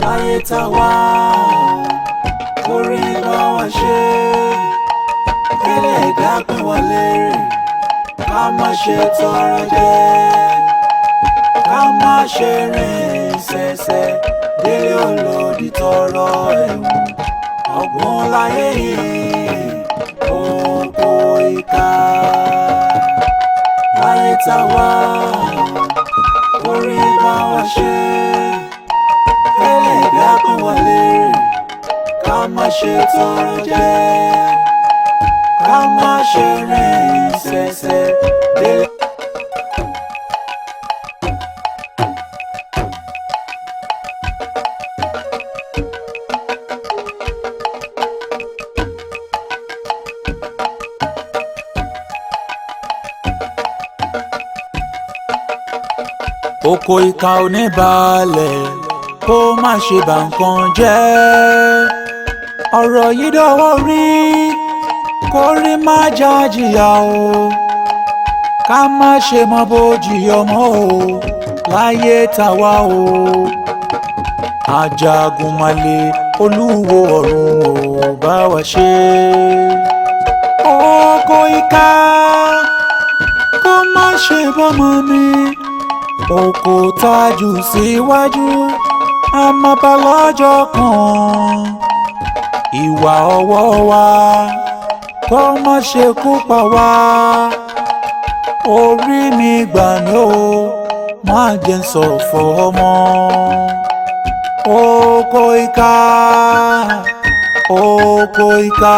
Láyé tá a wá, orí bá wa ṣe, ẹlẹ́dàá pín wa lérè, ká má ṣe tọrọ jẹ, ká má ṣe rìn ṣẹ̀ṣẹ̀ délé olódì tọrọ ẹ̀wù ọ̀gbun láyé yìí, oko ìka. Láyé tá a wá, orí bá wa ṣe, ẹlẹ́dàá pín wa lérè, ká má ṣe tọrọ jẹ, ká má ṣe rìn ṣẹ̀ṣẹ̀ délé. Oko ìka oníbalẹ̀ kó má ṣe bà nǹkan jẹ́. Ọ̀rọ̀ yìí dọ́wọ́ rí, kó rí má jájìyà o, ká má ṣe mọ bójì ọmọ o láyé tàwa o. Ajagunmalè olúwo ọ̀run ò bá wa ṣe. Oko ìka kó má ṣe bọ́mọ mi, oko tájù síwájú àmọ́bá lọ́jọ́ kan. Ìwà ọwọ́ wa kó má ṣe kú pa wá. Orí mi gbà mí o, má jẹ́ n ṣọ̀fọ̀ ọmọ. Oko ìka, oko ìka,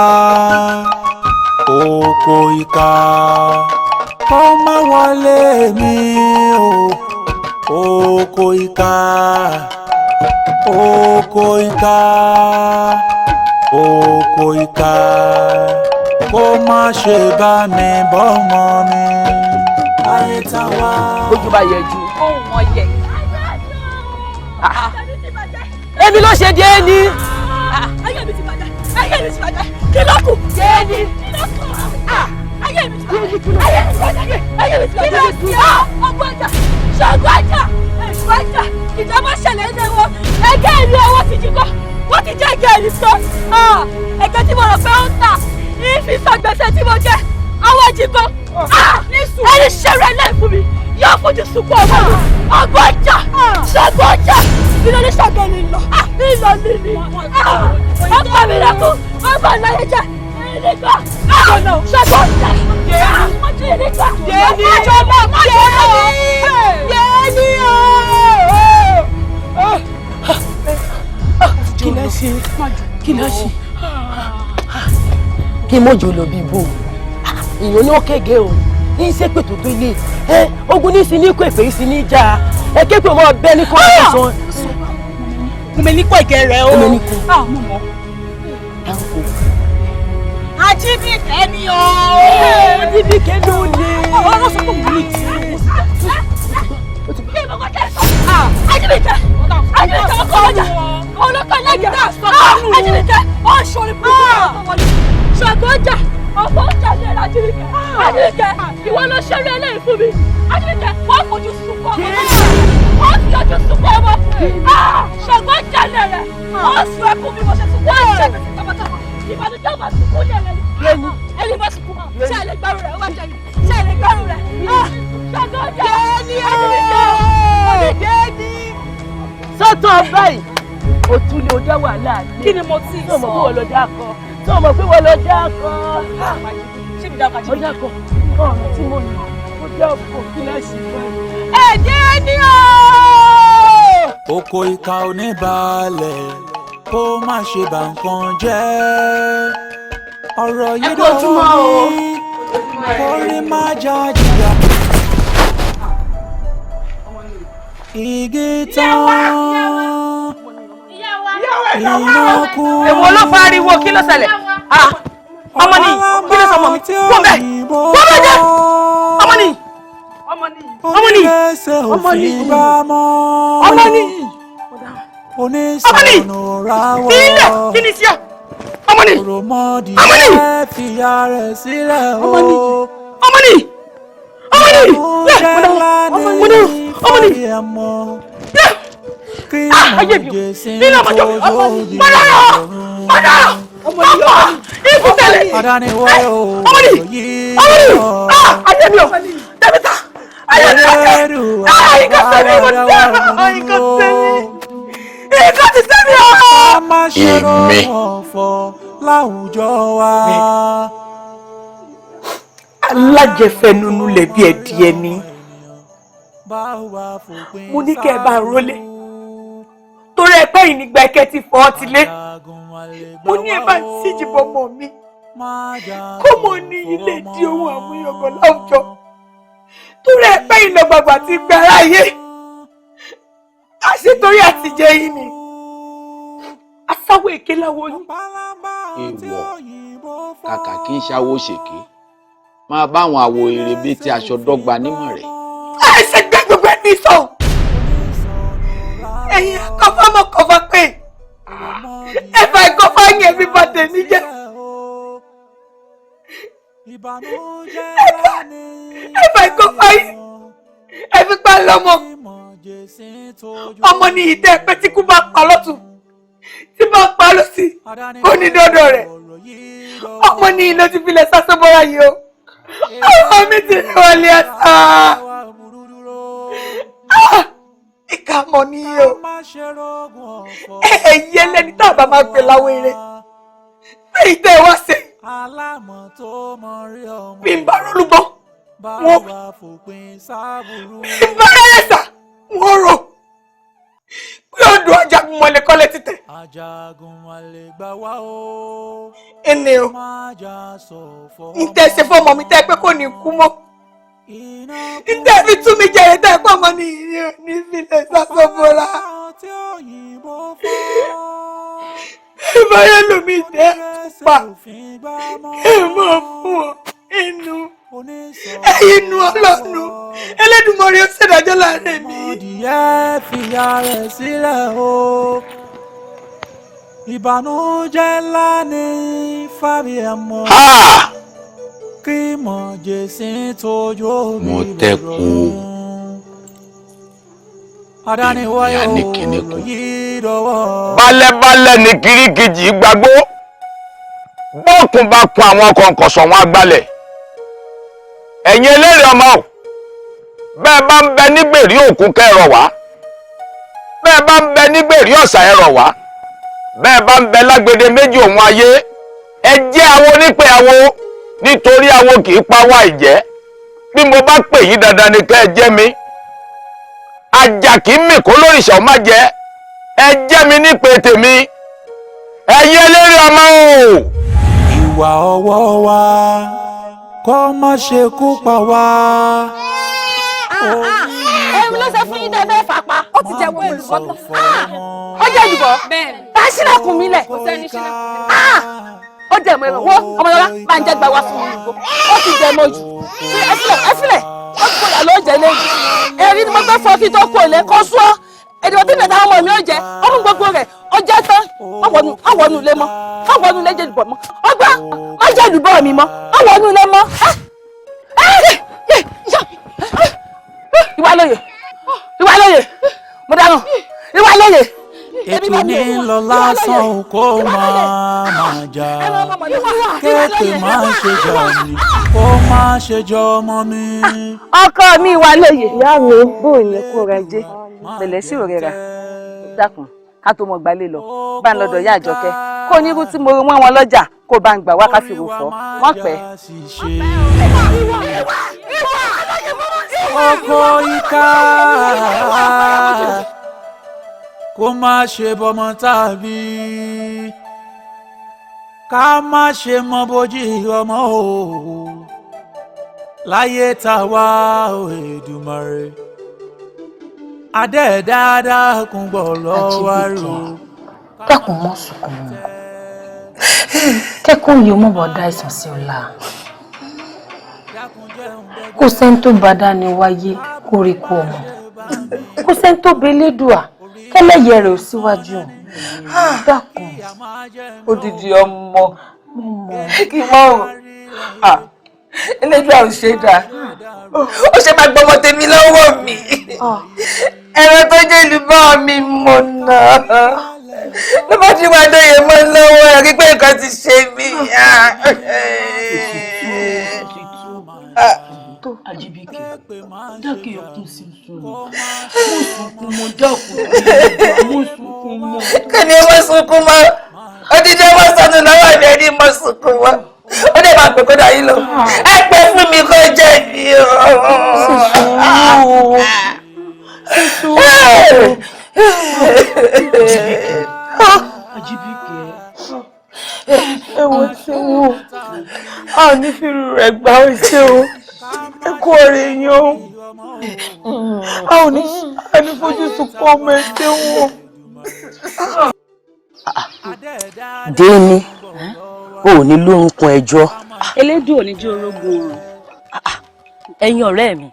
oko ìka kó má wọlé mi o. Oko ìka, oko ìka, oko ìka kó má ṣe bá mi bọ́mọ mi. Ayé tá a wá. Ojú bá yẹ ju. Ohun wọn yẹ. Èmi ló ṣe dé ní. Ayé mi ti bàjẹ́, ayé mi ti bàjẹ́, kí ló kù? Déní. Kí ló kù? Ayé mi ti bàjẹ́, ayé mi ti bàjẹ́, ayé mi ti bàjẹ́. Kí ló kù? Ọgbọ́n ọjà, ṣọgbọ́n ọjà, ẹ̀gbọ́n ọjà, ìjọba ṣẹlẹ̀ ní ẹ̀wọ̀n. Ẹgẹ́ ìlú ẹ̀wọ̀n ti jí kọ́, wọ́n ti jẹ́ ẹgẹ́ ìlú sọ. Ẹgẹ́ tí mo rò pé ó ń tà, ìfi sọ gbèsè tí mo jẹ, àwọn ẹ̀jì kan. Ẹni ṣẹ̀rẹ̀ lẹ́ẹ̀ fún mi, yóò fojú sunkún ọmọ mi. Ọgbọ́n ọjà, ṣọgbọ́n ọjà, ìlú ní ṣọgbọ́n mi lọ, ìlọ mi ni. Ọkọ mi lẹ́kùn, ọba láyé jẹ́, ìdíkọ̀, ṣọgbọ́n ọjà, ìdíkọ̀, ìjọba, Déní o. Kí ló ṣe? Kí ló ṣe? Kí mọ́jọ lọ bí bò ìyẹn ní ó kége o ní sépè tó tó ilé ẹ ogun ní sí ní kó èpè sí ní já ẹ képe mọ ọbẹ ní kó ẹ sọ. Mo mẹ ní kó ìkẹ rẹ o. Mo mẹ ní kó. Mo mọ. Dáńkò. Ajíbíkẹ́ ni o. Ajíbíkẹ́ ló lè. Ọ̀rọ̀ sọ pé mo ní tí. Ajíbíkẹ́, Ajíbíkẹ́ ọkọ̀ ọjà, olókọ̀ lẹ́gẹ̀ẹ́, Ajíbíkẹ́, ọ̀ṣọ́rí púpọ̀ ṣàgọ́ ọjà, ọ̀pọ̀ ọjà ní ẹ̀rọ Ajíbíkẹ́, Ajíbíkẹ́, ìwọ ló ṣeré eléyìí fún mi, Ajíbíkẹ́, wọ́n fojú sunkún ọmọ, wọ́n fi ojú sunkún ọmọ, ṣàgọ́ ọjà ní ẹ̀rẹ̀, wọ́n sun ẹkún bí mo ṣe sunkún, wọ́n ṣe gbèsè tọmọtọmọ, ìbànújẹ́ ọmọ sunkún ní ẹ̀rẹ̀ ni, ẹni bá sunkún, ṣé ẹ lè gbárù rẹ̀, ó wá jẹ yìí, ṣé ẹ lè gbárù rẹ̀, ṣàgọ́ ọjà, Ajíbíkẹ́, Déní. Sọ́tọ̀ báyìí, òtún ni ó dá wàhálà lé. Kí ni mo ti sọ? Sọ mọ̀ pé wọ́n lọ dá kọ. Sọ mọ̀ pé wọ́n lọ dá kọ. Ṣé mi dá ọkọ̀ Ó dá kọ. Ọ̀rọ̀ tí mo lò, ó dá ọkọ̀ kíláàsì báyìí. Ẹ Déní o! Oko ìka oníbalẹ̀ kó má ṣe bà nǹkan jẹ́. Ọ̀rọ̀ yìí Ẹ kú ojúmọ́ o. dọ̀wọ́ mi, kó rí má jájìyà. Igi tán, iná kú. Èwo ló fariwo kí ló ṣẹlẹ̀? Ọmọ ni kí ló sọ ọmọ mi? Wọ́n bẹ̀ wọ́n bẹ̀ jẹ́ ọmọ ni ọmọ ni Ọmọ ni ọmọ ni ọmọ ọmọ ni onísọ̀nù ráwọ̀. Ilẹ̀ kí ni sí ọ? Ọmọ ni Òròmọdìyẹ ọmọ ni fìyà rẹ̀ sílẹ̀ o. ọmọ ni ọmọ ni ọmọ ni Ìbànújẹ́ ńlá ní ọmọ ni ọmọ ni ìfàyẹ̀mọ́. Kí Ayé mi o, nínú ọmọdé mi, mo dára, mo dára, ọmọ ikú tẹ̀lé. Ọmọ ni, ọmọ ni, ayé mi o, tẹ̀mítà, ayé mi o, ìkà sẹ́mi, mo dára, ìkà sẹ́mi, ìkà ti sẹ́mi o. Èmi láwùjọ wa. Alájẹfẹnunu lẹbi ẹdìẹ ni. Mo ní kẹ́ ẹ bá ń rólé torí ẹgbẹ́ yìí nígbà ẹkẹ ti fọ́ ọ ti lé. Mo ní ẹ bá ń síjìbọn ọmọ mi kó mọ ní ilé di ohun àmúyangàn láwùjọ torí ẹgbẹ́ yìí lọ́gbàgbà ti gba aráyé àṣetorí àtijọ́ yìí ni asáwọ̀ èké láwọ̀ yín. Èèwọ̀ kàkà kí n ṣàwó ṣèké máa báwọn àwo èrè bíi ti aṣọ dọ́gba nímọ̀ rẹ̀. Ẹ ṣe gbé gbogbo ẹni sọ ẹ̀yin akọfà mọ kọfà pé ẹfà ìkọfà yẹn fi bà tèmi jẹ́. Ẹfà ìkọfà yìí ẹ fi pa lọ́mọ ọmọ ní ìtẹ́ pé tí kú bá pa lọ́tún tí bá pa lọ́sì kò ní dọ́dọ̀ rẹ̀. Ọmọ ní iná ti filẹ̀ sásọ́bọ́ra yìí o. Ọmọ mi ti rí wọlé ẹ̀sà. Ìkà mọ̀ ní o. Ẹ̀yẹ lẹni tá a bá máa gbé láwọn eré. Pé ìtẹ́ wá sí. Bí n bá rólúbọ́, wọ́n bí n bá rẹ́rẹ́sà, wọ́n rò. Pé odò Ajagunmọ̀lẹ̀ kọ́lẹ̀ títẹ̀. Ẹnì o, ń tẹ́ ṣe fọ́mọ mi tẹ́ pé kò ní kú mọ́. Ń tẹ́ fi tú mi jẹrẹ tẹ́ pọ̀ mọ́ ní ìyẹn ní ìfilẹ̀ sásọ́bọ̀lá. Ìbáyọ̀ lómi tẹ́ pa kí n mọ̀ fún ọ inú ẹ̀yin nu ọlọ́nu Ẹlẹ́dùmarè ó ṣèdájọ́ láàrin mi. Ọmọdìyẹ fìyà rẹ̀ sílẹ̀ o. Ìbànújẹ́ ńlá ní fàbíyàmọ́. Kí mọ̀jẹ̀sín tójú òbí Mo tẹ́kù Adániwáyé ìyá ní kíní kù. ọ̀rọ̀ yìí dọwọ́. Balẹ̀balẹ̀ ní kirikiji gbàgbó bókun bá kun àwọn kọ̀ǹkọ̀sọ̀ wọn agbalẹ̀. Ẹ̀yin eléré ọmọ o, bẹ́ẹ̀ bá ń bẹ nígbèrí òkun kẹ́ ẹ rọ̀ wá, bẹ́ẹ̀ bá ń bẹ nígbèrí ọ̀sà ẹ rọ̀ wá, bẹ́ẹ̀ bá ń bẹ lágbede méjì òun ayé ẹ jẹ́ awo nípe awo, nítorí awo kì í pa wá ìjẹ́. Bí mo bá pè yín dandan ni kẹ́ ẹ jẹ́ mi. Àjà kì í mì kó lórìṣà ó má jẹ́, ẹ jẹ́ mi nípe tèmi. Ẹ̀yin eléré ọmọ o. Ìwà ọwọ́ wa kó má ṣe kú pa wá. Èmi ló ṣe fún yín tẹ́ fẹ́ fà pa. Ó ti jẹ́ gbogbo olùkọ́ tán. Ó jẹ́ ìdìbò. Bẹ́ẹ̀ni. Tá a ṣílẹ̀kùn mi lẹ̀. Kò sẹ́ni ṣílẹ̀kùn lẹ̀. Ó jẹ́ ìmọ̀ ẹ̀rọ. Wo ọmọlọ́lá bá ń jẹ́ gbà wá fún mi. Ó ti jẹ́ mọ́ jù. Ẹ filẹ̀ ẹ filẹ̀. Ó ti kọjá ló jẹ lẹ́yìn. Èrí ni mo gbé fọ́ kí tó kú òlé kó sú ọ́. Èdè òbí mẹ́ta ọmọ mi ó jẹ. Ó mú gbogbo rẹ̀. Ó jẹ́ tán. Má wọnú ilé mọ́. Má wọnú ilé jẹ́ ìdìbò mọ́. Ó gbọ́. Má jẹ́ ìdìbò mi mọ́. Má wọnú ilé mọ́. Ìwà lóye. Ìwà lóye. Mo dáná. Ìwà lóye. Ètò ní lọ lásán kó máa máa jà. Kéèké máa ṣe jà mí, kó máa ṣe jọ ọmọ mi. Ọkọ mi ìwà lóye. Ìyá mi, bóun ni kó rẹ jẹ. Pẹ̀lẹ́ sí òrẹ́ra. Dákun, ká tó mọ gbalé lọ. Bá ń lọ́dọ̀ ìyá Àjọkẹ́. Kó onírú tí mo wọ́n wọn lọ́jà kó bá ń gbà wá ká fi rò fọ́. Wọ́n pẹ́. Ọkọ ìka kó má ṣe bọmọ tàbí ká má ṣe mọ bójú ọmọ o láyé tá a wá o Èdùmàrè adẹ́ẹ̀dáadáa kún gbọ́ lọ́wọ́ rò. Dákun mọ́ sunkún mọ́, kẹ́kọ̀ọ́ yìí ó mọ̀ bọ́ dá ìsàn sí ọ̀la. Kò sẹ́ni tó bá dání wáyé kó rí kú ọmọ, kò sẹ́ni tó belédùà kẹ́lẹ́yẹ rẹ̀ ò síwájú. Dákun. Odidi ọmọ kí n mọ̀ ọ́ Elédùà ò ṣe dáa, ó ṣe máa gbọmọ tèmi lọ́wọ́ mi. Ẹran tó jẹ́ ìlúbọ̀ mi mo náà. Ló bá ti wá dóye mọ́ lọ́wọ́ ẹ̀ rí pé nǹkan ti ṣe mí. Àjíbíkẹ́, dákẹ́ ẹkún sísun, mo sunkún mọ́, dákun, mo sunkún mọ́. Kí ni mo sunkún mọ́? Odidi ọmọ sọnù lọ́wọ́ mi, ẹni mo sunkún mọ́. Ó dẹ̀ máa pè kó dà yín lọ. Ẹ pè fún mi kó jẹ́ mi o. Sísun. Àjíbíkẹ́. Ẹ wo ṣé wo, a ò ní fírú rẹ̀ gbà ó ṣe o. Ẹ kú ọ̀rẹ́ yín o. A ò ní fojú sunkún ọmọ ẹ ṣé wo. Déní, o ò ní lórúkọ ẹjọ́. Elédùn ò ní jẹ́ orógun oorun. Ẹ̀yin ọ̀rẹ́ mi,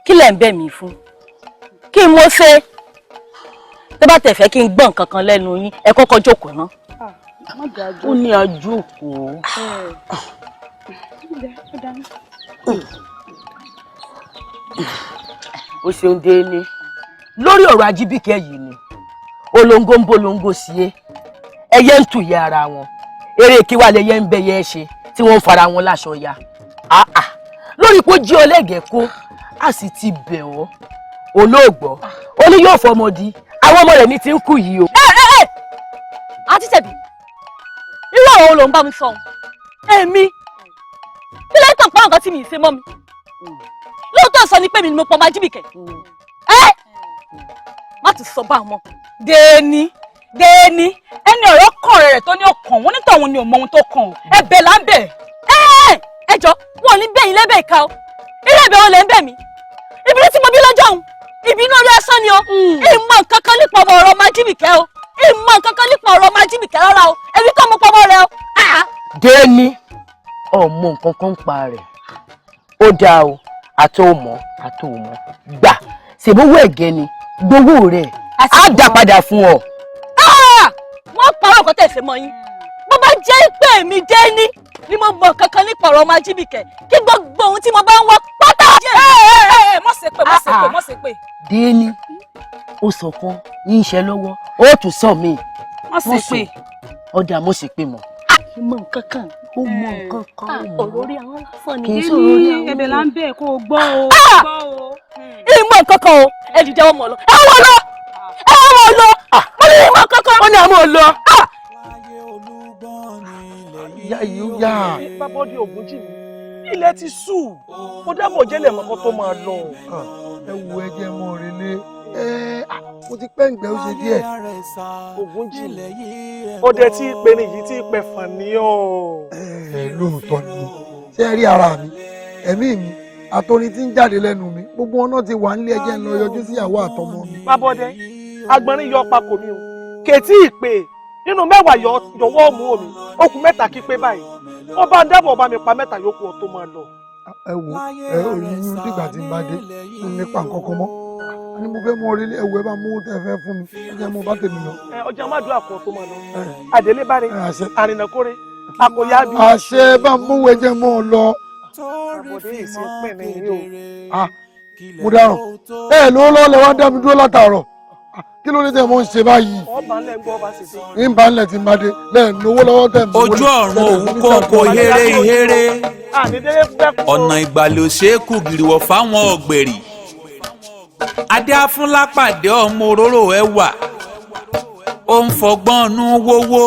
kí lẹ̀ ń bẹ̀ mí fún? Kí n mo ṣe? Tó bá tẹ̀ fẹ́ kí n gbọ́ nǹkan kan lẹ́nu yín, ẹ kọ́kọ́ jókòó ná. Ó ní ajókòó. O ṣeun Déní. Lórí ọ̀rọ̀ Ajíbíkẹ́ yìí ni olóńgó ń bolóńgó sí é, ẹyẹ ń tùyẹ ara wọn, eré kí wàá lẹyẹ ń bẹyẹ ṣe tí wọ́n ń fara wọn láṣọ ya. Lórí pé ó jí ọlẹ́gẹ̀ẹ́ kó, a sì ti bẹ̀ ọ́ olóògbọ́, ó ní yóò fọmọ di àwọn ọmọ rẹ̀ ní ti ń kú yìí o. Ẹ àti tẹ̀bí, irú àwọn ló ń bá mi sọ èmi kí ló ń tàn pa nǹkan tí mi ì ṣe mọ́ mi? Lóòótọ́ sọ ni pé mi ni mo pọ̀ máa Ajíbíkẹ́. Ẹ má tún sọ bá wọn. Déní, Déní, ẹni ọ̀rọ̀ kàn rẹ̀ tó ní ọkàn wọn nítorí ni ò mọ ohun tó kàn ọ́. Ẹ̀bẹ̀ là ń bẹ̀. Ẹ jọ, wọn ò ní bẹ̀yìn lẹ́bẹ̀ ìka o. Ilé ẹ̀bẹ̀ wọn lẹ̀ ń bẹ̀ mí. Ìbínú tí mo bí lọ́jọ́ òun, ìbínú orí asán ni o. Ìmọ̀ nǹkan kan nípa ọmọ ọ̀rọ̀ máa Ajíbíkẹ́ o. Ìmọ̀ nǹkan kan nípa ọ̀rọ̀ máa Ajíbíkẹ́ rárá o. Èmi kọ́ mo pọ̀ ọmọ rẹ o. Déní, ọmọ nǹkan kan ń pa rẹ̀. Ó dáa o, àti òmọ́ àti òmọ́ gbà ṣèbówó ẹ̀gẹ́ ni gbowó rẹ̀ á dá padà fún ọ. Wọ́n parọ́ nǹkan tẹ̀sẹ̀ mọ́ yín. Bó bá jẹ́ pé èmi Déní ni mo mọ̀ kankan nípa ọ̀rọ̀ ọmọ Ajíbíkẹ́, kí gbogbo ohun tí mo bá ń wá pátá. Mọ̀ ṣe pé, mọ̀ ṣe pé, mọ̀ ṣe pé. Déní, ó sọ kan yín ṣe lọ́wọ́, ó tún sọ mí. Mọ̀ ṣe pé. Ọjà mọ̀ ṣe pé mọ̀. Mọ̀ nǹkan kan. Ó mọ nǹkan kan. Ọ̀rọ̀ orí àwọn lásán ni. Kì í sọ̀rọ̀ orí àwọn. Ẹ̀bẹ̀ là ń bẹ̀ kó o gbọ́ o. Ìmọ̀ nǹkan kan o, ẹ dìde ọmọ lọ. Ẹ wọ́n lọ. Ẹ wọ́n lọ. Mo ní ìmọ̀ nǹkan kan. Ó ní àmọ́ lọ. Ìyá yìí ó yá. Bábọ́dé Ògúnjì mi, ilẹ̀ ti sú. Mo dábọ̀ jẹ́lẹ̀ mọ́kàn tó máa lọ. Ẹ wo ẹjẹ mọ́ relé. Mo ti pẹ́ ǹgbẹ́ ó ṣe díẹ̀. Ògúnjì mi, ọdẹ tí ìpẹrin yìí tí ìpẹ fàn ní ọ. Ẹ lóòótọ́ ni, ṣé ẹ rí ara mi, ẹ̀mí mi, àtọrin tí ń jáde lẹ́nu mi, gbogbo ọ̀nà ti wà nílé ẹjẹ́ ń lọ yọjú síyàwó àtọmọ mi. Bábọ́dé, agbọ̀nrín yọ papò mi o, kètí ìpè nínú mẹ́wàá yọwọ́ mú omi, okùn mẹ́ta kí pé báyìí, wọ́n bá ń dábọ̀ bá mi pa mẹ́ta yòókù ọ tó máa lọ. Ẹ wo, ẹ ò ní yún dìgbà tí n bá dé, n nípa nǹkan kan mọ́. A ní mo fẹ́ mú orílẹ̀ ẹ̀wọ̀ ẹ bá mú tẹ́ fẹ́ fún mi, ẹ jẹ́ mo bá tèmi lọ. Ẹ ọjà má dúrà kọ tó máa lọ. Àdélé bá rè, àrìnàkórè, àkòyá bí. Àṣẹ bá mú ẹjẹ mọ́ ọ lọ. Àbọ̀dé ìsìn pẹ̀ ní yìí o. Mo dáràn. Ẹ lówó lọ́wọ́ lẹ wá dá mi dúró látàárọ̀. Kí ló dé tẹ̀ mọ́ ń ṣe báyìí? Ọba ńlẹ̀ ń gbọ́ ọba sì dé. Ń bá ńlẹ̀ tí ń bá dé lẹ́ẹ̀ lówó lọ́wọ́ tẹ̀ mọ́. Ojú ọ̀run òwú kókó héré héré. Ọ̀nà ìgbàlè ò ṣeé kù gìrìwọ̀ fáwọn ọ̀gbẹ̀rì. Adé afúnlápàdé ọmọ òróró ẹwà. Ó ń fọgbọ́n nú wówó.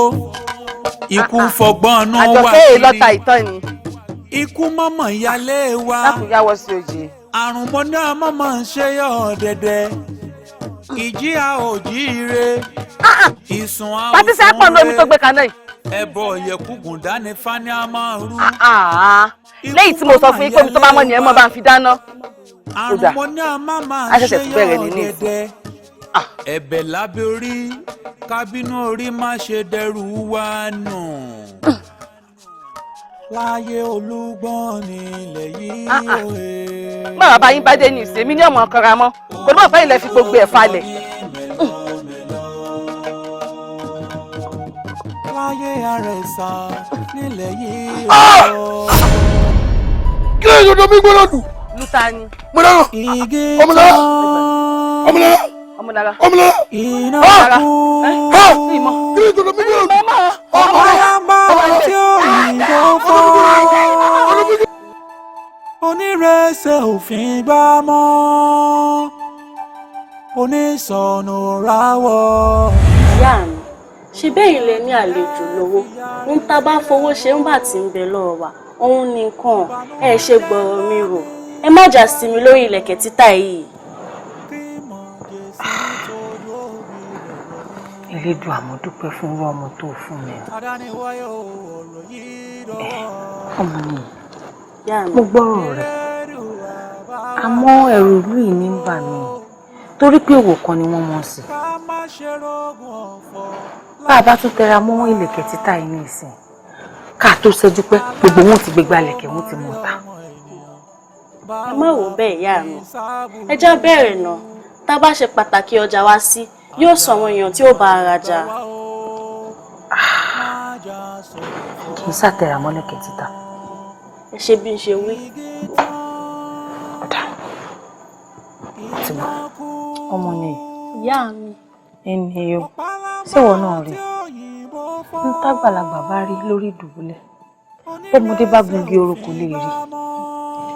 Ikú ń fọgbọ́n nú wà Àjọkẹ́ èyí lọ́ta ìtọ́ ni. Ikú mọ̀mọ́ ìyálé wa. Lákùn yáwọ́ sí òjì. Àrùn mọ́ná mọ̀mọ́ ń ṣe yọ̀ dẹ̀dẹ̀. Ìjì a ò jíire. Ìsùn a ò Pátí sẹ́ pọ̀ lómi tó gbé kaná yìí. Ẹbọ ìyẹ̀kúgùn dání fani a máa rú. Lẹ́yìn tí mo sọ fún yín pé omi tó bá mọ́ ni ẹ mọ́ bá ń fi dáná. Àrùn mọ́ná mọ̀mọ́ ń A ṣe ṣẹ̀ṣẹ̀ tún bẹ̀rẹ̀ yọ̀ ní nísìnyí. dẹ̀dẹ̀. Ẹ̀bẹ̀ lábẹ́ orí kábínú orí má ṣe dẹrù wa nù. Láyé olúgbọ́n nílẹ̀ yìí òye. Má bàbá yín bá dé ní ìsèmí ní ọmọ ọkọra mọ́, kò ní mọ̀ fẹ́yìn lẹ fi gbogbo ẹ̀ falẹ̀. Láyé àrẹ̀sà nílẹ̀ yìí Kí ló yẹ kó mi gbọ́dọ̀ dùn? Lúta ni. Mo dáná. Ọmọlára. Ọmọlára. Ọmọlára. Ọmọlára. Iná Ọmọlára. kú. Ìmọ̀. Kí ló tó lọ mí gbọ́dọ̀? Ọ̀pálábá tí òyìnbó fọ́. Onírẹsẹ̀ òfin gbá mọ́. Onísọ̀nù ráwọ̀. Ìyá mi, ṣe bẹ́ẹ̀ ilẹ̀ ní àlejò lówó ń tá bá fowó ṣe ń bà tí ń bẹ lọ́wọ́ wa òun nìkan. Ẹ ṣe gbọ́rọ̀ mi rò, ẹ má jà sí mi lórí ìlẹ̀kẹ̀ títà yìí. Elédùà, mo dúpẹ́ fún irú ọmọ tó fún mi o. Ọmọ mi, mo gbọ́rọ̀ rẹ̀, àmọ́ ẹ̀rù ìlú yìí ní ń bà mí, torí pé òwò kan ni wọ́n mọ̀ sí. Bá a bá tún tẹra mọ́ ìlẹ̀kẹ̀ títà yìí ní ìsìn, ká tó ṣẹ́jú pẹ́, gbogbo wọn ti gbégbá lẹ̀kẹ̀, wọn ti mọ̀ ta. Ẹ má wò bẹ́ẹ̀, ìyá mi, ẹ já bẹ̀rẹ̀ náà. Tá a bá ṣe pàtàkì ọjà wa sí, yóò sọ àwọn èèyàn tí ó bá ara jà. Kì í ṣàtẹ̀rà mọ́ lẹ̀kẹ̀ títà. Ẹ ṣe bí n ṣe wí. Ti bọ̀ ọmọ ni. Ìyá mi. Ẹni o, ṣéwọ náà rí ń tágbàlagbà bá rí lórí ìdùbúlẹ̀, bọ́mọdé bá gungi oró kò lè rí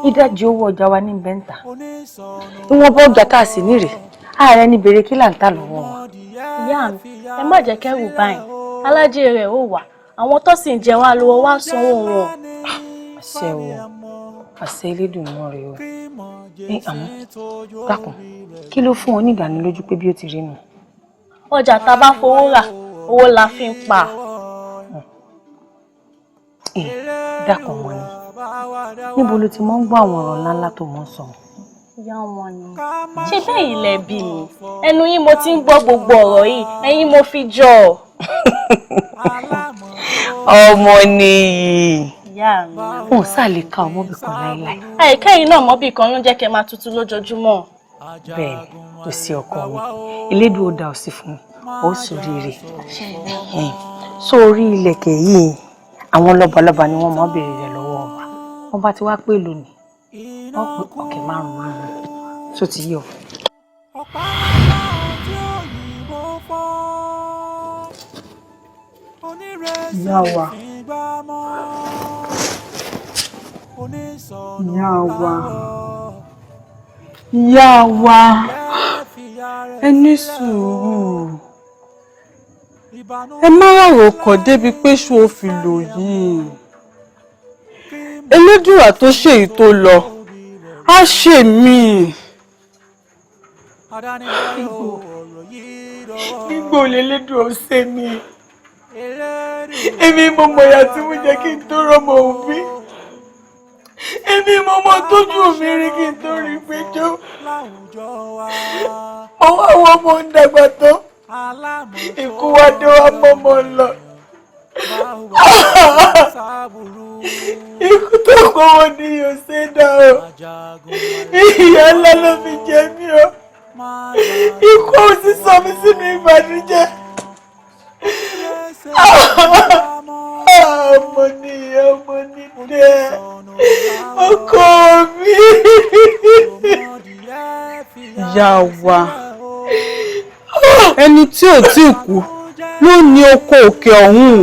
ìdajì owó ọjà wa ní bẹ́ńtà. Ìwọ̀nba ọjà tá a sì nírè, ààrẹ ní bèrè kí là ń tà lọ́wọ́ wa. Ìyá mi, ẹ má jẹ́ kẹ́rù báyìí, alájẹ rẹ̀ ó wà, àwọn tó sì ń jẹ wá lówó wá sanwó wọn. Àṣẹ o, àṣẹ Elédùmarè o. Ní àmọ́ dákun, kí ló fún ọ ní ìdánilójú pé bí ó ti rí nù? Ọjà tá a bá fowó rà, owó la fi ń pa. Ẹ dákun, wọn ni níbo ló ti mọ́ ń gbọ́ àwọn ọ̀rọ̀ ńláńlá tó mọ́ ń sọ? Ìyá wọn ni, ṣé bẹ́ẹ̀ ilẹ̀ bí mi, ẹnu yín mo ti ń gbọ́ gbogbo ọ̀rọ̀ yìí, ẹ̀yin mo fi jọ. Ọmọ nìyí. Ìyá mi. Wọn ò sáà lè ka ọmọbì kan láéláé. Àìká yìí náà mọ́bì kan ló ń jẹ́ kẹ́ máa tutù lójoojúmọ́. Bẹ́ẹ̀ ni, kò sí ọkọ mi, Elédùn ó dá ọ sí fún mi, ó sóríire. Sórí ilẹ̀kẹ̀ yìí, àwọn lọ́balọ́ba ni wọ́n máa béèrè rẹ̀ lọ́wọ́ wa. Wọ́n bá ti wá pé lónìí, wọ́n pé ọ̀kẹ́ márùn márùn tó ti yọ. Ìyá wa, ìyá wa, ìyá wa, ẹ ní sùúrù, ẹ má ràrò kàn débi pé ṣó o fi lò yìí. Elédùà tó ṣèyí tó lọ á ṣe míì. Nígbò lélẹ́dùn ó ṣe mí? Èmi mo mọ̀ ìyà tí mo jẹ́ kí n tó rọ́mọ òbí. Èmi mo mọ̀ tójú mi rí kí n tó rí péjọ. Mo wá wọ ọmọ ń dàgbà tán, ikú wá dé wá mọ́mọ́ lọ. Ikú tó kọ́ wọn ni yóò ṣe dá o. Ìyà ńlá ló fi jẹ mí o. Ikú ò sì sọ mí sínú ìbànújẹ́. Ọmọ ni, ọmọ ni dẹ ọkọ mi. Ìyá wa, ẹni tí ò tí kú ló ní oko òkè ọ̀hún.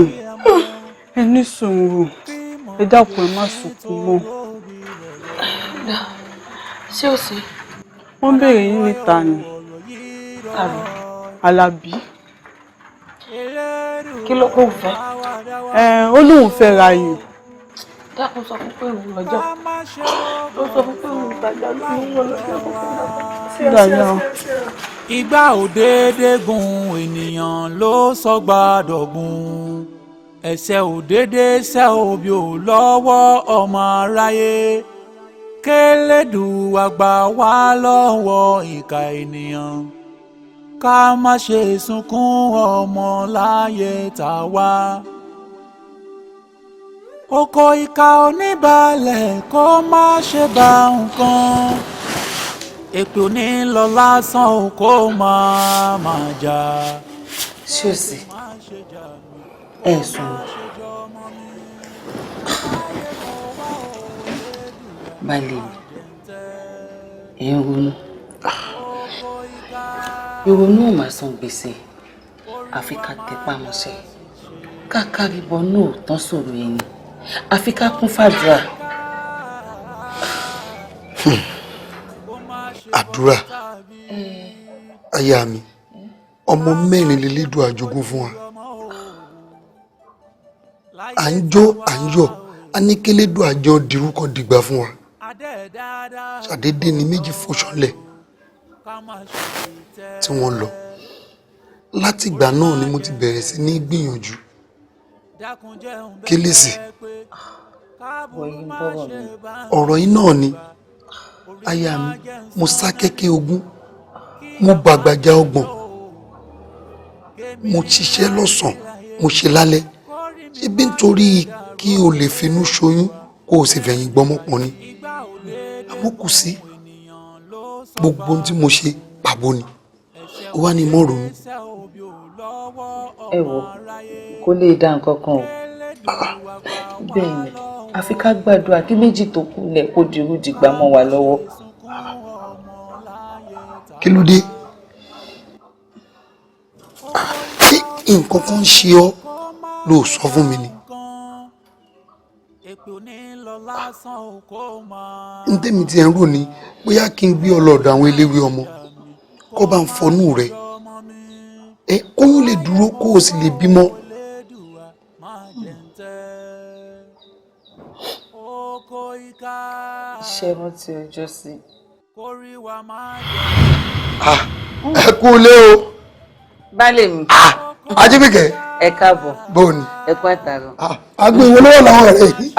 Ẹ ní sùúrù, ẹ dákun, ẹ má sunkún mọ́. Ṣé o sì? Wọ́n béèrè yín níta ni. Alábí. Kí ló kó fẹ́? Ẹ ó lóun fẹ́ ra ayò. Dákun, sọ fún pé òun lọ́jọ́. Ó sọ fún pé òun ìtajà lóun wọ lọ́jọ́ kó fún un. Dáadáa. Ìgbà òdédé gun ènìyàn ló sọgbà dọ̀gbun, ẹsẹ̀ òdédé ṣẹ́ òbí ò lọ́wọ́ ọmọ aráyé. Kélédùà gbà wá lọ́wọ́ ìkà ènìyàn, ká má ṣe sunkún ọmọ láyé tá a wá. Oko ìka oníbalẹ̀ kó má ṣe bá nǹkan, èpè òní lọ lásán o, kó má má jà. Ṣé o sì ẹ sùn ní? Baálé mi, ẹ ń ronú. Ìrònú ò máa san gbèsè, àfi ká tẹpá mọ́ṣẹ́, ká kárí bọ náà tán sọ̀rọ̀ ẹni, àfi ká kún fàdúrà. Àdúrà, aya mi, ọmọ mẹ́rin lélẹ́dùn àjogún fún wa. À ń jó, à ń yọ̀, a ní kélédùn àjọ dìrúkọ dìgbà fún wa. Ṣàdédé ni méjì fòṣọlẹ̀ tí wọ́n lọ. Látìgbà náà ni mo ti bẹ̀rẹ̀ sí ní gbìyànjú kélésì. Wọ̀nyí ń bọ̀rọ̀ mi. Ọ̀rọ̀ yìí náà ni, aya mi. Mo sá kẹ́kẹ́ 20, mo bàgbàjà 30, mo ṣiṣẹ́ lọ́sàn-án, mo ṣe lálẹ́, ṣebí nítorí kí o lè finú ṣoyún kó o sì fẹ̀yìn gbọ́mọ pọ̀ ni. Àmọ́ kò sí, gbogbo ohun tí mo ṣe pàbó ni. Ó wá ní mọ́ ronú. Ẹ wo, kó lè dá nǹkan kan o. Bẹ́ẹ̀ ni, àfi ká gbàdúrà kí méjì tó kù lẹ̀ kó dirú dìgbà mọ́ wa lọ́wọ́. Kí ló dé? Ṣé nǹkan kan ń ṣe ọ́ ló sọ fún mi ni? N tẹ́mi tí ẹ ń rò ní bóyá kí n gbé ọ lọ́dọ̀ àwọn eléwé ọmọ kó bá ń fọnú rẹ ẹ, kóyún lè dúró kó o sì lè bímọ. Ṣé rántí ọjọ́ sí? Ẹ kú ilé o. Baálé mi. Ajíbíkẹ́. Ẹ káàbọ̀. Bó ni? Ẹ kú àtàrọ̀. Agbo ìwé lọ́wọ́ làwọn ọ̀rẹ́ yìí.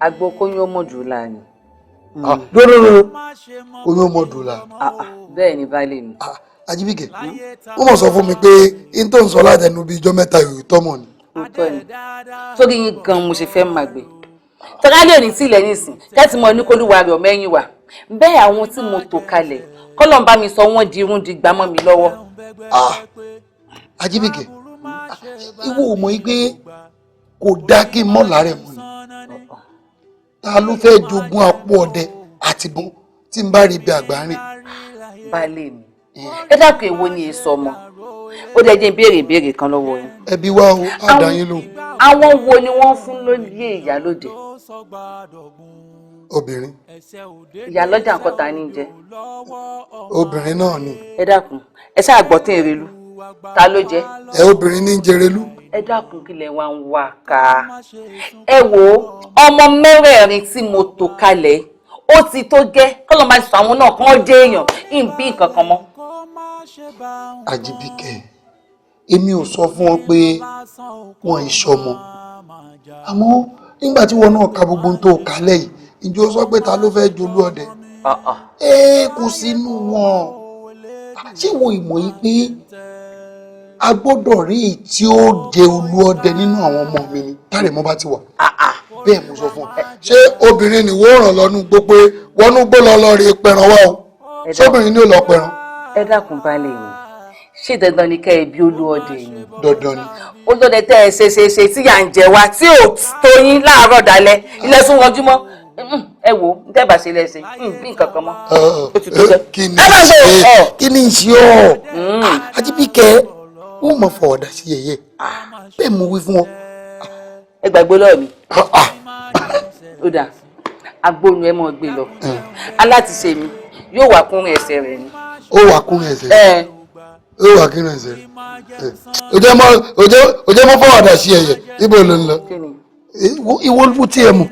Agbo kóyún ọmọ jù láàánú. Dódòdó kóyún ọmọ dùn la. Bẹ́ẹ̀ ni baálé mi. Ajíbíkẹ́, wọ́n mọ̀ sọ fún mi pé n tó ń sọ látẹnu bíi ijọ́ mẹ́ta yòó tọ́mọ̀ ni. Òótọ́ ni, sórí yín gan mo ṣe fẹ́ máa gbé. Tọ́lá lè ní tílẹ̀ nísìn kẹ́tì mọ ní kólúwa rẹ̀ ọmọ ẹ̀yìn wà. Bẹ́ẹ̀ àwọn tí mo tò kalẹ̀ kọ́lọ̀ ń bá mi sọ wọ́n di irun di gbà mọ́ mi lọ́wọ́. Ajíbíkẹ́, ìwọ ò mọ̀ pé kò dá kí n mọ̀ láàrẹ̀ mọ́ ni. Ta ló fẹ́ jogún apó ọdẹ àti bọ́n tí n bá rí ibi àgbà rìn? Baálé mi, ẹ dákun, èwo ni èso ọmọ? Ó dẹ̀ jẹ́ ìbéèrè ìbéèrè kan lọ́wọ́ yín. Ẹbí wa o, á dá yín lóhùn. Àwọn wo ni wọ́n fún lóyè ìyálóde? Obìnrin. Ìyálọ́jà nǹkan ta ni jẹ? Obìnrin náà ni. Ẹ dákun, ẹ ṣáà gbọ́ tí ń relú, ta ló jẹ? Ẹ obìnrin ní ń jẹrelú. Ẹ dákun, kí lẹ wá ń wá ká? Ẹ wo ọmọ mẹ́rẹ̀ẹ̀rin tí mo tò kalẹ̀, ó ti tó gẹ́ kọ́lọ́ máa sọ àwọn náà kán jẹ́ èèyàn ń bí nǹkan kan mọ́. Ajíbíkẹ́, èmi ò sọ fún ọ pé wọn ì sọmọ, àmọ́ nígbà tí wọn náà ka gbogbo ohun tó kálẹ̀ yìí, ìjọ sọ pé ta ló fẹ́ẹ́ jolú ọdẹ? Ẹ kò sínú wọn. Ṣé wo ìmọ̀ yìí pé a gbọ́dọ̀ rí èyí tí ó jẹ olú ọdẹ nínú àwọn ọmọ mi ni tárẹ̀mọ́ bá ti wà? Bẹ́ẹ̀ mo sọ fún ọ. Ṣé obìnrin ni wọ́n ràn lọ́nú gbó pé wọnú gbó lọ lọ rí pẹran wá o? Ṣóbìnrin ni ó lọ pẹran? Ẹ dákun baálé mi, ṣé dandan ni kẹ́ ẹ bí olú ọdẹ ni? Dandan ni. Olóde tẹ́ ẹ ṣe ṣe ṣe tí yà ń jẹ wá tí ò tó yín láàárọ̀ dalẹ́ ilẹ̀ sún wọjú mọ́. Ẹ wo n tẹ́ bá ṣe lẹ́sẹ̀ bí nǹkan kan mọ́. Kí ni ṣe ọ́? Ajíbíkẹ́, ó mọ̀ fọ̀ọ̀dà sí yẹ̀yẹ́, bẹ́ẹ̀ mo wí fún ọ. Ẹ gbàgbé lọ́ọ̀ mi. Ó dà, agbóhùn ẹ mọ̀ gbé lọ, alátiṣe mi yóò wà kúnrin ẹsẹ̀ rẹ̀ ni. Ó wà kúnrin ẹsẹ̀ rẹ̀. Ó wà kúnrin ẹsẹ̀ rẹ̀. Ó jẹ́ mọ́ fọwọ́dà sí ẹ̀yẹ, ibo ló ń lọ? Ìwọ ló tí ẹ mọ̀.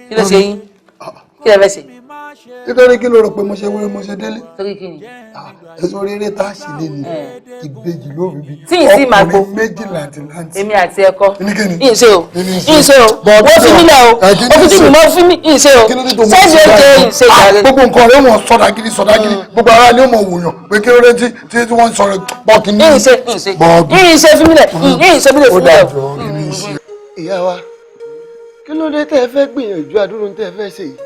Kí ló ṣe yín? Kí lẹ fẹ́ ṣe? Nítorí kí ló rò pé mo ṣe wẹ́rẹ́ mo ṣe délé? Torí kí ni? Ẹ̀sùn oríire tá a ṣe lé ní ìbejì ló fi bí. Tí ì sí máa gbó. Ọkùnrin méjì làǹtìlanti. Èmi àti ẹ̀kọ́. Ìṣe o. Ìṣe o. Wọ́n fi mí lẹ̀ o. Ó fi mí mọ́ fi mí ìṣe o. Sẹ́ẹ̀sì ó jẹ́ ìṣe ìjàre. Gbogbo nǹkan rẹ̀ wọ́n sọ̀dágìrì sọ̀dágìrì. Gbogbo ara ni ó mọ̀ wòyàn pé kí ló dé tí wọ́n ń sọ̀rọ̀ bọ́ọ̀kì ní. Ìṣe ìṣe. Ìṣe fi mí lẹ̀. Ìṣe fi mí lẹ̀. Ó dàjọ́ kí ni ìṣe. Ìyá wa, kí ló dé tẹ́ ẹ fẹ́ gbìyànjú àdúró tẹ́ ẹ fẹ́ ṣe yìí?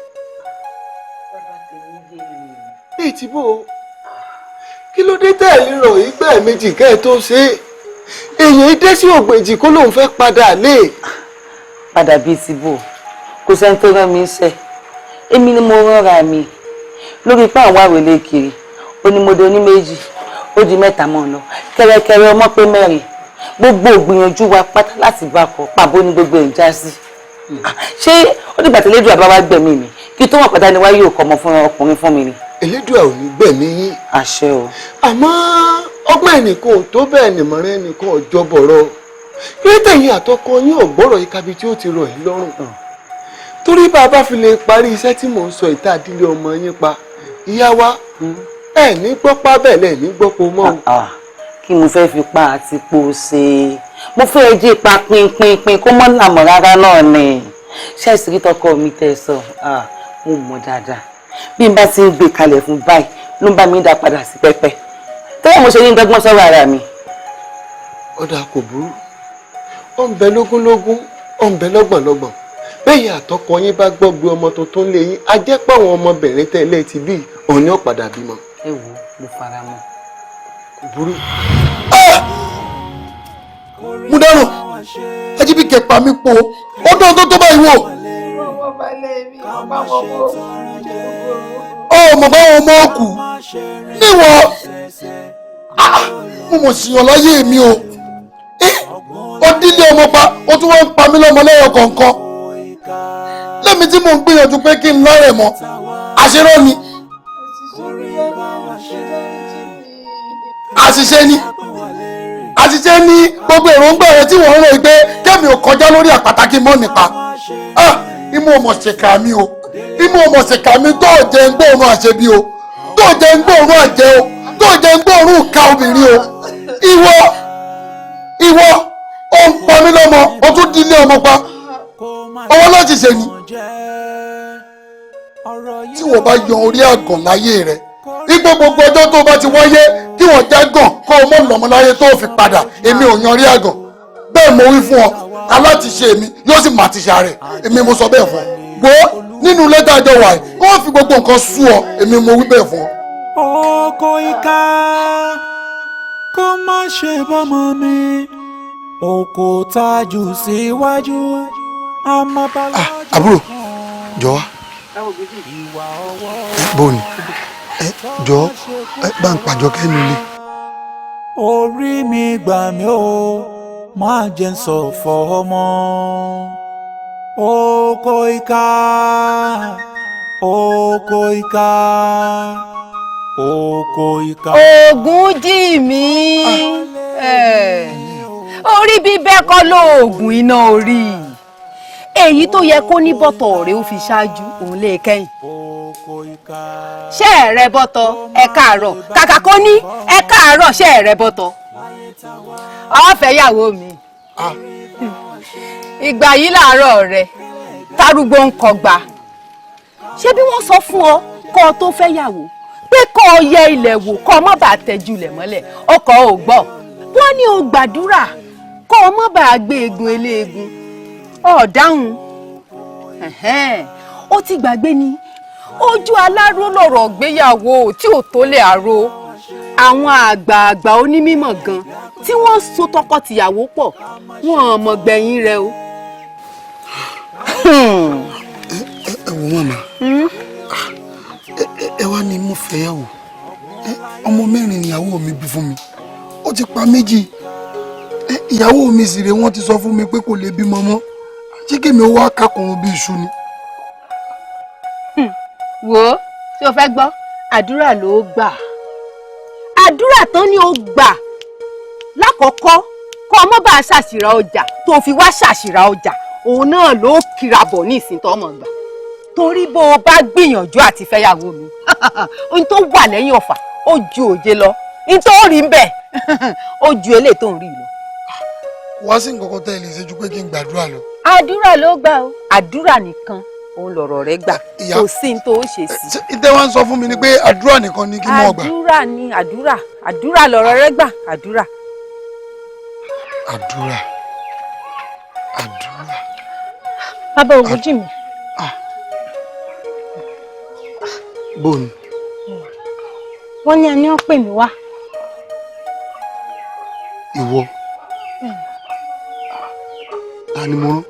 Bíi ti bó o, kí ló dé tẹ́ ẹ lè rọ̀ ìgbà méjì kẹ́ ẹ tó ṣe é? Èèyàn dé sí ògbèjì kó lóun fẹ́ padà lé. Padà bíi ti bó o, kò sẹ́ni tó rán mi iṣẹ́, èmi ni mo rọra mi lórí pé àwọn àròlé kiri onímọdé oníméjì, Ó di mẹ́ta mọ́ ọ lọ kẹ́rẹ́kẹ́rẹ́ ọmọ pé mẹ́rin. Gbogbo ògbìyànjú wa pátá láti bá kọ pàbó ní gbogbo ẹ̀ ń já sí. Ṣé ó dìgbà tí Elédùà bá wá gbẹ̀mí mi kí tó mọ̀ pátá ni wáyé òkò ọmọ fún ọkùnrin fún mi ni? Elédùà ò ní gbẹ̀mí yín. Àṣẹ o. Àmọ́ ọgbọ́n ẹnìkan ò tó bẹ́ẹ̀ nìmọ̀ràn ẹnìkan ò jọ bọ̀rọ̀. Kí tẹ̀yìn àtọkọ yín ò gbọ́rọ̀ yìí kábi tí ó ti rọ̀ yín lọ́rùn. Torí bá a bá fi lè parí iṣẹ́ tí mò ń sọ ìta àdílé ọmọ yín pa, ìyá wa ẹ̀ ní gbọ́pá bẹ́ẹ̀ lẹ̀ ní gbọ́pọ̀ mọ́ o. Kí mo fẹ́ fi pa àti po ṣe? Mo fẹ́ jí pa pinpinpin kó mọ́ làmọ̀ rárá náà ni. Ṣẹ́ẹ̀sì rí tọkọ mi tẹ̀ sọ, mo mọ̀ dáadáa. Bí n bá ti ń gbé kalẹ̀ fún báyìí ló ń bá mi dá padà sí pẹ́pẹ́. Tẹ́lẹ̀ mo ṣe ní dọ́gbọ́n sọ́rọ̀ ara mi. Ọ̀dà kò burú, ó ń bẹ lógúnlógún, ó ń bẹ lọ́gbọ̀nlọ́gbọ̀n. Bẹ́ẹ̀ àtọkọ yín bá gbọ́ gbé ọmọ tuntun lé yín, á jẹ́ pé àwọn ọmọbìnrin tẹ́lẹ̀ ti bí òun ni ó padà bímọ. Ẹ wo, mo fara mọ́. Kò burú. Mo dárò, Ajíbíkẹ́ pa mí po, ó dán tó tó báyìí wò. Ó mọ̀ báwọn ọmọ òkú níwọ̀, mo mọ̀ síyàn láyé mi o. Ó dílé ọmọ pa, ó tún wọ́n ń pa mí lọ́mọ lẹ́yọ kọ̀ọ̀kan. Lẹ́mi tí mò ń gbìyànjú pé kí n lọ́rẹ̀ mọ́, àṣírọ́ ni. Àṣìṣe ni. Àṣìṣe ni gbogbo èròǹgbà rẹ tí wọ́n ń rò pé kẹ́mi ò kọjá lórí àpáta kí n mọ́ nípa. Imú ọmọ ṣèkà mi o. Imú ọmọ ṣèkà mi tó jẹ́ ń gbóòórùn àṣebí o. Tó jẹ́ ń gbóòórùn àjẹ́ o. Tó jẹ́ ń gbóòórùn ka obìnrin o. Ìwọ ìwọ ó ń pa mí lọ́mọ, ó tún dílé ọmọ pa. Ọwọ́ láti ṣe ni. Tí wọ́n bá yan orí àgàn láyé rẹ̀, ipò gbogbo ọjọ́ tó bá ti wáyé kí wọ́n já gàn kó o mọ̀ lọ́mọ láyé tó fi padà, èmi ò yan orí àgàn. Bẹ́ẹ̀ mo wí fún ọ, alátiṣe mi yóò sì máa ti ṣe ààrẹ, èmi mo sọ bẹ́ẹ̀ fún ọ. Wo nínú lẹ́tà àjọ wà yìí, kó o fi gbogbo nǹkan sú ọ, èmi mo wí bẹ́ẹ̀ fún ọ. Oko ìka kó má ṣe bọ́mọ mi, oko tájù síwájú. Àbúrò, jọ̀ọ́ wá. Bóni, jọ̀ọ́ bá ń pàjọ kẹ́nu ilé. Orí mi gbà mí o, má jẹ́ n ṣọ̀fọ̀ ọmọ. Oko ìka, oko ìka, oko ìka. Ògùn jí mi, orí bíbẹ́ kọ́ lóògùn iná orí. Èyí tó yẹ kó ní bọ́tọ̀ rẹ̀ ó fi ṣáájú òun lè kẹ́yìn. Ṣé ẹ rẹ bọ́tọ̀ ẹ káàárọ̀, kàkà kó ní ẹ káàárọ̀ ṣé ẹ rẹ bọ́tọ̀. Ọ̀fẹ́ yàwó mi. Ìgbà yìí làárọ̀ rẹ̀ tárúgbó ń kọgbà. Ṣé bí wọ́n sọ fún ọ kó o tó fẹ́ yàwó pé kó o yẹ ilẹ̀ wò kó o má bàa tẹ́jú ilẹ̀ mọ́lẹ̀, ọkọ̀ ò gbọ́. Wọ́n ní o gbàdúrà kó o má bàa gbé egun eléegun. Ó dáhùn, ó ti gbàgbé ni. Ojú aláró lọ̀rọ̀ gbéyàwó tí ò tó lè àrò. Àwọn àgbààgbà onímọ̀ gan tí wọ́n so tọkọtìyàwó pọ̀ wọn mọ̀ gbẹ̀yìn rẹ o. Ẹ wo màmá, ẹ wá ní mo fẹ́yàwó. Ọmọ mẹ́rin níyàwó mi bí fún mi, ó ti pa méjì. Ìyàwó mi sì rè, wọ́n ti sọ fún mi pé kò lè bímọ mọ́. Ṣé kèmi ó wá kakùnrùn bí iṣu ni? Wo, tí o fẹ́ gbọ́, àdúrà ló gbà. Àdúrà tán ni o gbà lákọ̀ọ́kọ́ kó o mọ́ bá a ṣàṣìrà ọjà tó fi wá ṣàṣìrà ọjà, òun náà ló kira bọ̀ ní ìsìn tó mọ̀ gbà. Torí bó o bá gbìyànjú àti fẹ́yàwó mi, ohun tó wà lẹ́yìn ọ̀fà ó ju òjé lọ, ohun tó rí ń bẹ̀ ó ju eléyìí tó ń rí lọ. Wá sí nǹkan kan tẹ́ ẹ lè ṣe ju pé kí n gbàdúrà lọ. Àdúrà ló gbà o, àdúrà nìkan òun lọ̀rọ̀ rẹ gbà, kò sí ní tó ṣe sí. Ìtẹ́ wá ń sọ fún mi ni pé àdúrà nìkan ni kí n mọ̀ gbà. Àdúrà ni àdúrà, àdúrà lọ̀rọ̀ rẹ gbà, àdúrà. Àdúrà, àdúrà. Bàbá Ògúnjìmí. Bóni. Wọ́n ní ẹni wọ́n pè mí wá. Ìwọ. Ta ni mo rán?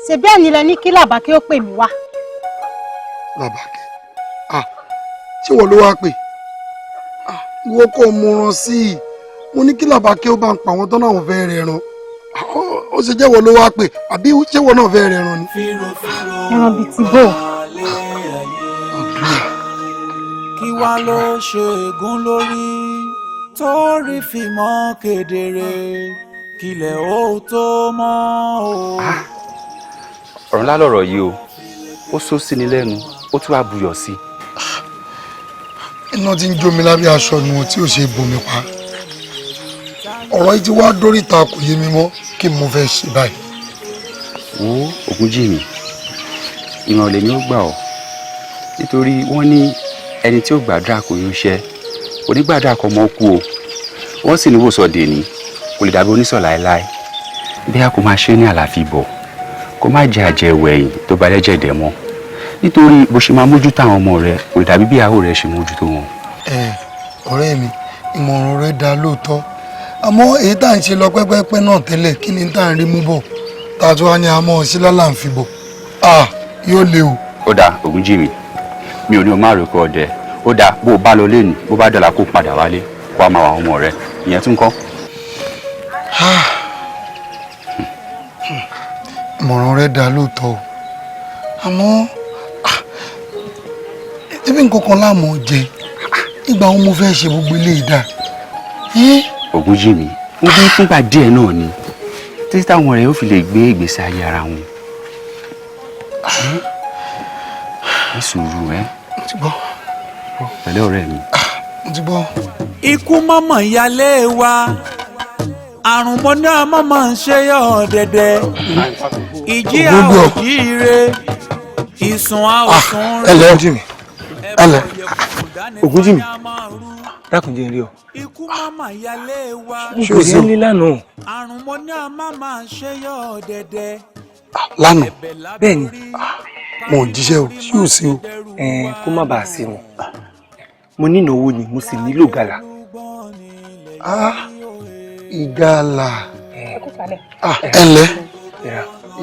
Ṣebí ẹ̀yin lẹ ní kí Làbákẹ́ ó pè mí wá. Làbákẹ́, ah, ṣé wọ́n ló wá pè? Ìwọ kò múran sí i. Mo ní kí Làbákẹ́ ó bá ń pa àwọn tán náà fẹ́ rẹ̀ ẹran. Ó ṣe jẹ́wọ́ ló wá pè, àbí ṣéwọ́ náà fẹ́ rẹ̀ ẹran ni. Ẹran bíi ti bò. Kí wá ló ṣe ègún lórí torí fi mọ́ kedere kílẹ̀ ó tó mọ́ o. Ọ̀rọ̀ ńlá lọ̀rọ̀ yìí o, ó sọ sí ni lẹ́nu, ó tún wá buyọ̀ sí i. Iná tí ń jó mi lábẹ́ aṣọ nu tí ò ṣe bomi pa. Ọ̀rọ̀ yìí ti wá dóríta, kò yé mi mọ́. Kí mo fẹ́ ṣe báyìí? Wo Ògúnjìmí, ìmọ̀ràn lèmi ó gbà ọ́, nítorí wọ́n ní ẹni tí ó gbàdúrà kò yóò ṣẹ, onígbàdúrà kọ́ mọ́ kú o. Wọ́n sì ní wòsàn dèní kò lè dàbí onísọ̀ láéláé. Bí a kò máa ṣe ní àlàáfíà bọ̀, kó má jẹ àjẹwẹ̀yìn tó bá lẹ́jẹ̀ dẹ̀ mọ́, nítorí bó ṣe máa mójútó àwọn ọmọ rẹ kò lè dàbí bí ìyàwó rẹ ṣe mójútó wọn. Ẹ ọ̀rẹ́ mi, ìmọ̀ràn rẹ dáa lóòótọ́, àmọ́ èyí tá à ń ṣe lọ pẹ́pẹ́pẹ́ náà tẹ́lẹ̀, kí ni tá à ń rí mú bọ̀ tá a tún wá ní àmọ́ sí lálà ń fi bọ̀? À yóò le o. Ó dáa Ògúnjìmí, mi ò ní o má rò pé ọdẹ. Ó dáa, bó o bá lọ lé ní, bó bá dọ̀là, kó padà wálé kó a máa wà ọmọ rẹ, ìyẹn tún kọ́. Ìmọ̀ràn rẹ dáa lóòótọ́ o, àmọ́ ẹbí nǹkan kan láàmú jẹ ìgbà wọn mo fẹ́ ṣe gbogbo eléyìí dáa. Ògúnjìmí, mo bí fúngbà díẹ̀ náà ni, títí táwọn ọ̀rẹ́ yóò fi lè gbé ìgbésí ayé ara wọn. Ní sùúrù ẹ. Mo ti gbọ́. Pẹ̀lẹ́ ọ̀rẹ́ mi. Mo ti gbọ́. Ikú mọ̀mọ́ ìyálé wa, àrùn mọ́ náà mọ̀mọ́ ń ṣe yọ̀ dẹ̀dẹ̀, ìjì a ò jíire, ìsùn a ò sùn Ẹ lẹ́ Ògúnjìmí, ẹ lẹ́. Ògúnjìmí, dákun jẹ́ n rí ọ. Ikú mọ̀mọ́ ìyálé wa, Mo kò rí ẹ ní lánàá. àrùn mọ́ náà mọ̀mọ́ ń ṣe yọ̀ dẹ̀dẹ̀. Lánàá? Bẹ́ẹ̀ni. Mo ò jíṣẹ́ o, ṣé ò sí o? Ẹ kó má bàa sí wọn. Mo ní ìnáwó ni, mo sì nílò gàlà. Ìgalà. Ẹ ǹlẹ́,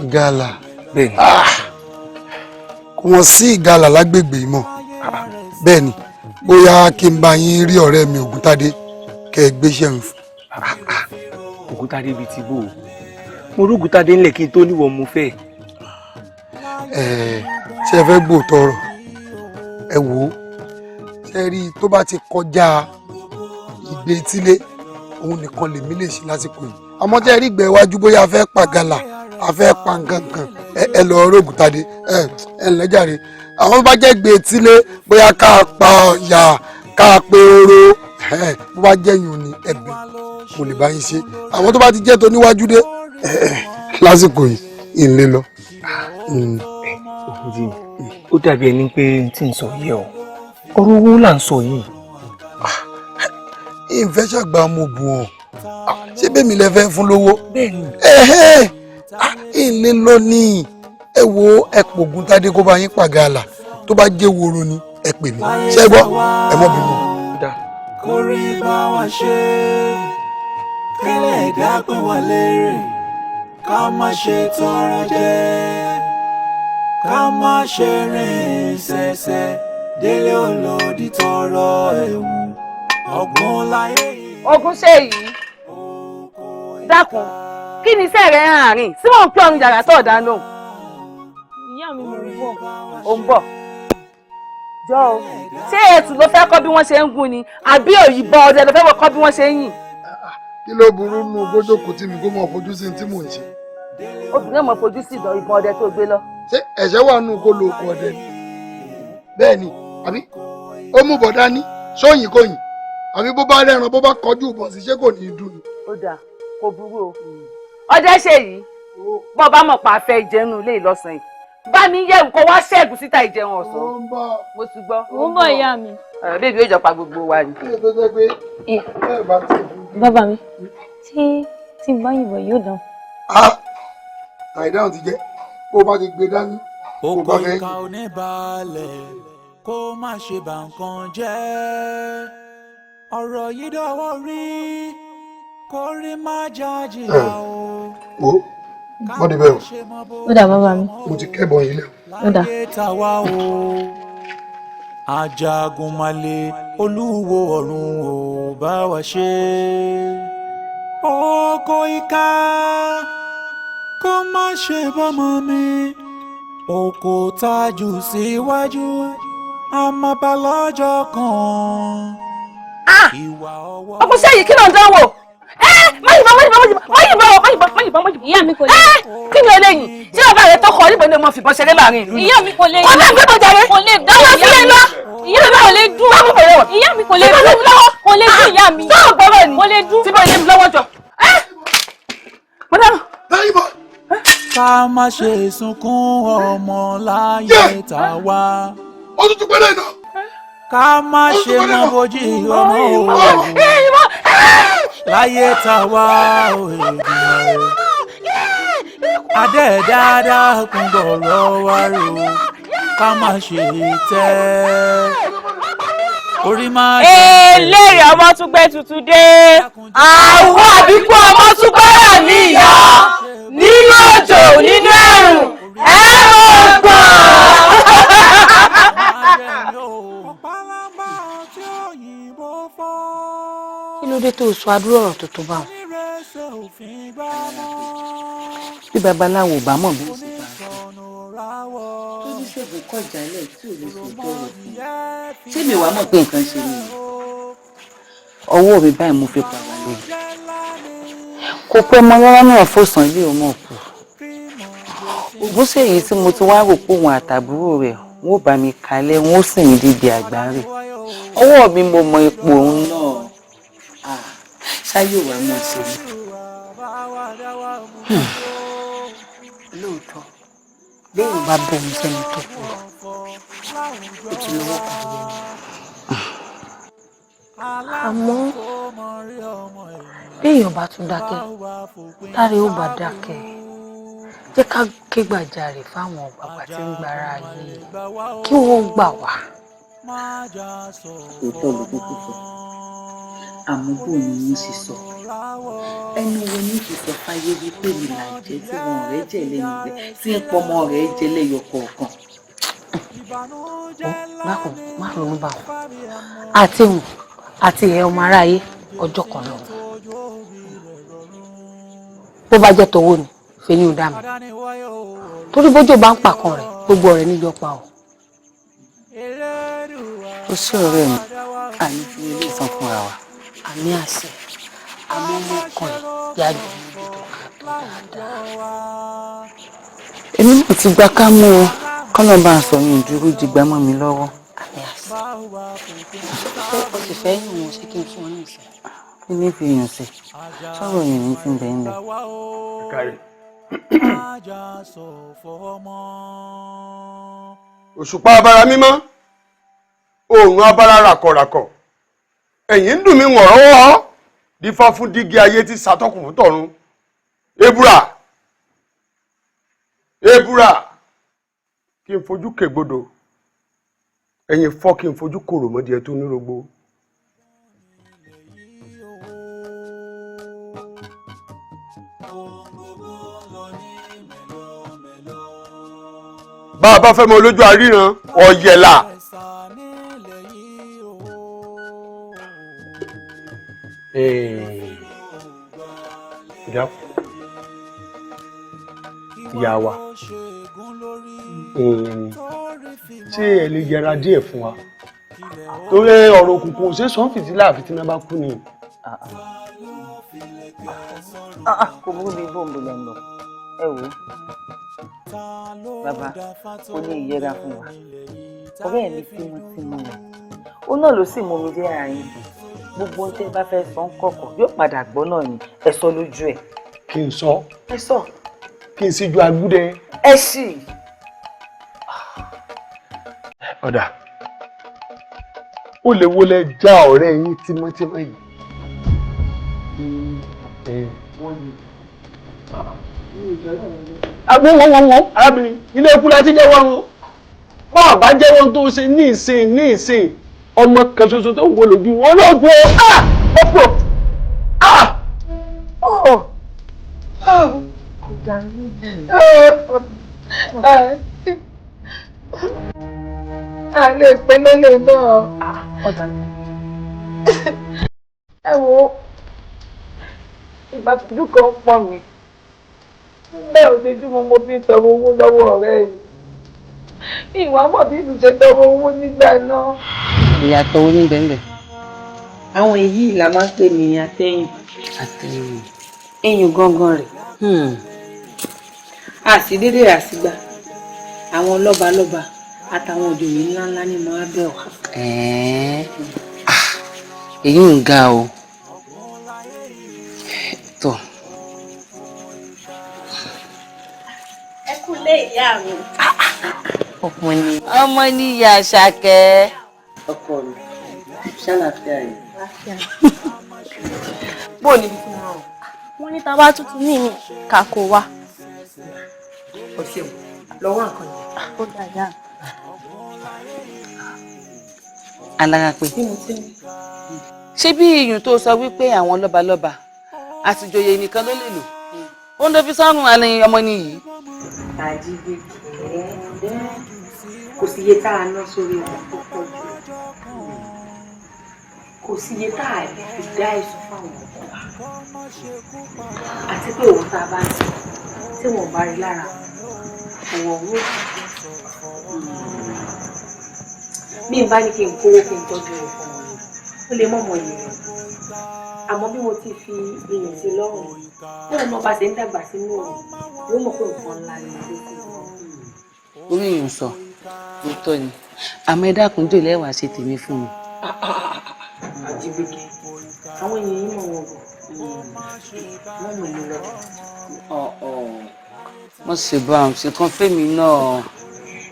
ìgalà. Bẹ́ẹ̀ni. Kò wọ́n sí ìgalà lágbègbè yìí mọ́. Bẹ́ẹ̀ni, bóyá kí n bá yín rí ọ̀rẹ́ mi Ògúntádé kẹ́ ẹ gbéṣẹ́ mi fún. Ògúntádé bíi ti bò ó? Mo rí Ògúntádé ńlẹ̀ kí n tó níwọ̀ mo fẹ́. Ẹ ṣe fẹ́ gbòòtọ̀ ọ̀rọ̀? Ẹ wò ó, ṣe rí i, tó bá ti kọjá ìgbé etílé, òun nìkan lèmi lè ṣe lásìkò yìí. Àmọ́ tẹ́ ẹ rí ìgbẹ́ iwájú, bóyá a fẹ́ pa gàlà, a fẹ́ pa nǹkan kan, ẹ lọ rí Ògúntádé. Ẹ ẹ ǹlẹ́ jàre. Àwọn bá jẹ́ ìgbé etílé, bóyá ká pa ọ̀yà, ká pe oró, bó bá jẹ́ yùn ní ẹ̀bẹ̀, mo lè bá yín ṣe. Àwọn tó bá ti jẹ́ tó níwájú dé lásìkò yìí, ìlé lọ. Ògúnjìmí, ó dàbí ẹni pé n tí ń sọ yìí ọ, ọ̀rọ̀ owó là ń sọ yìí. Ìfẹ́ ṣàgbà mo bù ọ́, ṣé bẹ́ẹ̀ mi lẹ fẹ́ fún lówó? Bẹ́ẹ̀ni. Ìlé lọ ní. Ẹ wo, ẹ pògùn tádé kó bá yín pàgàlà, tó bá jẹ́ woro ni, ẹ pè mí. Ṣé gbọ́? Ẹ mọ́ bínú. Kórí bá wa ṣe kẹ́lẹ́ ẹ̀dá pín wa lérè, ká má ṣe tọrọ jẹ, ká má ṣe rìn ṣẹ̀ṣẹ̀ délé olòdì tọrọ ẹ̀wù ọ̀gbun láyé. Ogun ṣe yìí, dákun, kí ni iṣẹ́ rẹ̀ hàn rìn tí mò ń pè ọrùn yàrá tó ọ̀dà lóhùn? Ìyá mi, mò ń bọ̀. Ò ń bọ̀ jọ o. Ṣé ètù ló fẹ́ kọ́ bí wọ́n ṣe ń gún ni, àbí òyìnbọn ọdẹ ló fẹ́ kọ́ bí wọ́n ṣe ń yìn? Kí ló burú nù gbójókòó tí mi kó mọ̀ fojú sí tí mò ń ṣe? Obìnrin náà mọ̀ fojú sí ìbọn ọdẹ tó gbé lọ. Ṣé ẹ̀ṣẹ̀ wà nù kó lo okùn ọdẹ ni? Bẹ́ẹ̀ ni, àbí ó mú bọ̀ dání sóyìn kòyìn, àbí bó bá rẹran, bó bá kọjú ìbọn sí, ṣé kò ní í dùn ni? Ó dáa, kò burú o. Ọdẹ ṣe yìí, bọ́ bá mọ̀ pa afẹ́ ìjẹun ilé ìlọsàn yìí, bá mi yẹ̀wù kó wá ṣẹ́ẹ̀gùn síta ìjẹun ọ̀sán. Mo ti gbọ́. Mo ń bọ̀, ìyá mi. Ọ̀rọ̀ bíbí yóò jọ pa gbogbo wa ni. Bàbá mi, tí n bá yìnbọn yóò dán? Àìdáhùn ti jẹ́ bó bá ti gbé dání bó bá Oko fẹ́. ìka oníbalẹ̀ kó má ṣe bà nǹkan jẹ́. Ọ̀rọ̀ yìí dọ̀wọ́ rí kó rí má jájìyà o. Wo mọ́ débẹ̀ o. Ó dà, bàbá mi. Mo ti kẹ́bọn yìí lẹ̀. Ó dà. Láyé tàwa o. Ajagunmalè olúwo ọ̀run ò bá wa ṣe. Oko ìka kó má ṣe bọ́mọ mi. Oko tájù síwájú àmàbà lọ́jọ́ kan. Ìwà ọwọ́. Ọkùnrin sẹ́yìn kí ló ń dánwò? Má yìnbọn, má yìnbọn, má yìnbọn, má yìnbọn, má yìnbọn, má yìnbọn. Ìyá mi kò lè. Kí ni eléyìí? Ṣé bàbá rẹ tọkọ níbo ni mo fìbọn ṣeré láàrin ìlú? Ìyá mi kò lè. Kò lè gbé bọ̀jà rẹ. Kò lè dáhùn ìyá mi. Ìyá mi kò lè dún. Ìyá mi kò lè dún. Kò lè dún ìyá mi. Sọ́ọ̀ gbọ́rọ̀ ni. Kò lè dún. Tí bọ́ ilé mi lọ́wọ́ jọ. Mo dáná. Ká má ṣe sunkún ọmọ láyé tá a wá. Ó tún tún pẹ́lẹ́ iná. Ká má ṣe mọ bójú ọmọ o. Láyé tá a wá o Èdùmàrè. Adé dáadáa kún bọ̀rọ̀ wá rò. Ká má ṣe tẹ́. Orí má ṣe. Eléèrè ọmọ tún gbé tuntun dé. Àwọn àbíkú ọmọ tún gbọ́dọ̀ ní ìyá nínú òjò nínú ẹ̀rùn ẹ̀rùn gbọ̀n. Kí ló dé tó sọ adúrò ọ̀rọ̀ tó tó bá wọn? Bí babaláwo ò bá mọ̀ bí ó sì bá a sọ. Tó ní ṣègùn kọ̀ jálẹ̀ tí ò lè sòótọ́ ọ̀rọ̀ fún un. Ṣé mi wàá mọ̀ pé nǹkan ṣe mí? Ọwọ́ mi báyìí mo fi pàwá lóye. Kò pẹ́ mọ rárá náà fòsàn ilé ọmọ kù. Ògúnṣèyí tí mo ti wá rò pé òun àtàbúrò rẹ̀ wọ́n ò bá mi kalẹ̀ wọ́n ó sì ń débi àgbà rẹ̀. Ọwọ́ mi mo mọ ipò òun náà. Ṣáyé wàá mọ̀ sí mi. Lóòótọ́ béèyàn bá bọ̀ mí sẹ́ni tó kú ó ti lọ́wọ́ kan yẹn ni. Àmọ́ béèyàn bá tún dákẹ́ táre ó bá dákẹ́, jẹ́ ká ké gbàjarè fáwọn bàbá tí ń gbára ayé kí wọ́n gbà wá. Òótọ́ ló kúkú sọ, àmọ́ bò ní wọ́n ṣe sọ, ẹnu wo ní fi sọ fáyé wípé mi là jẹ́ tí wọn rẹ̀ jẹ́ lẹ́nu rẹ̀ tí ń pọmọ rẹ̀ jẹ́ lẹ́yọ kọ̀ọ̀kan. Bákan má ronú bá wọn àti hùn àti ẹ̀ ọmọ aráyé ọjọ́ kan lọ. Bó bá jẹ́ tọwọ́ ni fẹ́yìn ò dá mi, torí bójú bá ń pàkan rẹ̀ gbogbo ọ̀rẹ́ níjọ pa ọ́. Ó sí ọ̀rẹ́ mi, àní fi ilé ìsan fúnra wa. Àmì àṣẹ, àmọ́ ọmọ kan yájú mójútó ká tó dáadáa. Èmi náà ti gba ká mú o, kọ́nà bá ń sọ yín dúró dìgbà mọ́ mi lọ́wọ́. Àmì àṣẹ. Ṣé o sì fẹ́ yìn wọ́n ṣé kí n fún ọ ní ìsìn? Kí ni fi yàn sí? Sọ̀rọ̀ yìí ní ti ń bẹ̀ ń bẹ̀. Òṣùpá abara mímọ́, oòrùn abara ràkọ̀ràkọ̀, ẹ̀yìn ń dùn mí wọ̀rọ̀wọ́ dífá fún dígí ayé tí sàtọ́kùn fún tọ̀run. Ebúra ebúra kí n fojú kègbodò, ẹ̀yìn fọ́ kí n fojú kòrò mọ́dìẹ tó nírogbo. Bá a bá fẹ́ mọ lójú àríran ọ̀yẹ̀là. Ìyá wa, ṣé ẹ lè yẹra díẹ̀ fún wa? Torí ọ̀rọ̀ òkùnkùn ṣé sọ́n fìtílà àfi tí iná bá kú ni. Kò burú bí bóńbó lẹ́ ń lọ, ẹ wò ó. Bàbá, ó ní ìyẹra fún wa. Ọ̀rẹ́ mi tímọ́tímọ́ rẹ̀, ó náà ló sì mú mi dé àárín. Gbogbo ohun tẹ́ bá fẹ́ sọ ń kọ̀kọ̀ yóò padà gbọ́ náà ni, ẹ sọ lójú ẹ̀. Kí n sọ? Ẹ sọ. Kí n síjú agbúdẹ. Ẹ sì. Ọ̀dà, ó lè wọlé já ọ̀rẹ́ yín tímọ́tímọ́ yìí. Agbóhùnwọ̀nwọ̀n arábìnrin, ilé ikú la ti jẹ́wọ́ wọn. Bọ́ọ̀ bá jẹ́wọ́ tó ṣe ní ìsìn ní ìsìn, ọmọ kan ṣoṣo tó wọ lójú wọn náà gbọ́ ọ̀pọ̀. A lè pe lólè náà. Ẹ wo, ìbájú kan pọ̀ mí. Bẹ́ẹ̀ ojoojúmọ́ mo fi ń tọrọ owó lọ́wọ́ ọ̀rẹ́ mi. Ìwà mọ̀ bí mi ṣe tọrọ owó nígbà náà. Ìyàtọ̀ wo ní bẹ́ẹ̀? Àwọn èyí la máa ń pè ní atẹ́yìn. Àtẹ̀yìn. Eyín gangan rẹ̀. A sì dédé rà sígbà. Àwọn lọ́balọ́ba àtàwọn òjòyè ńláńlá ni mo á bẹ̀ wá. Ẹ̀ẹ́n. Ah, èyí ń ga o. Tọ́. Ẹ kú lé ìyá mi. Ọmọ ni. Ọmọ ni ìyá Àṣàkẹ́. Ọkọ mi, ṣàlàáfíà yìí. Bó o níbi tí mo rọrùn? Wọ́n ní tá a bá tuntun ní mi kà kó wa. O ṣeun, lọ́wọ́ nǹkan jẹ. Ó dà yá. Alára pé. Ṣé bí iyùn tó sọ wípé àwọn lọ́balọ́ba àtìjòyè nìkan ló lè lò? Ó ń lọ fi sọ́run alẹ́ ọmọ nìyí. Àjíbíkẹ́, kò sí iye tá a ná sórí ọmọ tó pọ̀ jù. Kò sí iye tá a lè fi dá èso fáwọn ọkọ wa. Àti pé òun tá a bá ń sọ tí wọn bá rí lára òwò òun. Bí n bá ní kí n kówó kí n tọ́jú rẹ̀ fún wọn, ó lè mọ̀mọ́ yìí rẹ̀. Àmọ́ bí mo ti fi iyùn sí lọ́rùn, bóun náà bá ṣe ń dàgbà sínú òun, yóò mọ̀ pé nǹkan ńlá ni mo gbé fún un. Orí ìyùn sọ, òótọ́ ni. Àmọ́ ẹ dákun jò lẹ́wàá ṣe tèmi fún mi. Àjíbíkẹ́, àwọn èèyàn yìí mọ̀ wọ́n bọ̀. Wọ́n mọ̀ mí lọ. Wọ́n ṣe bá àwọn ṣe kan fẹ́mi náà.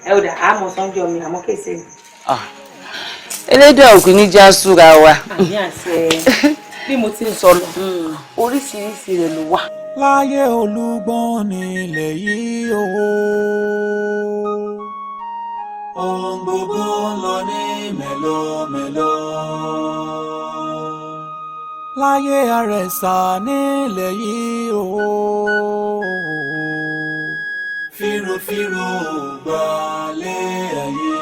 Ẹ ò dà, àmọ̀ sọ́njọ́ mi, àmọ́ kèsè mi. Elédè òkú ní já súra wa. Àmì àṣẹ. Bí mo ti ń sọ lọ, oríṣiríṣi rẹ̀ ló wà. Láyé olúgbọ́n nílẹ̀ yìí o. Ohun gbogbo ń lọ ní mẹ́lọ́mẹ́lọ́. Láyé àrẹ̀sà nílẹ̀ yìí o. Fírofíro gbalẹ̀ ayé.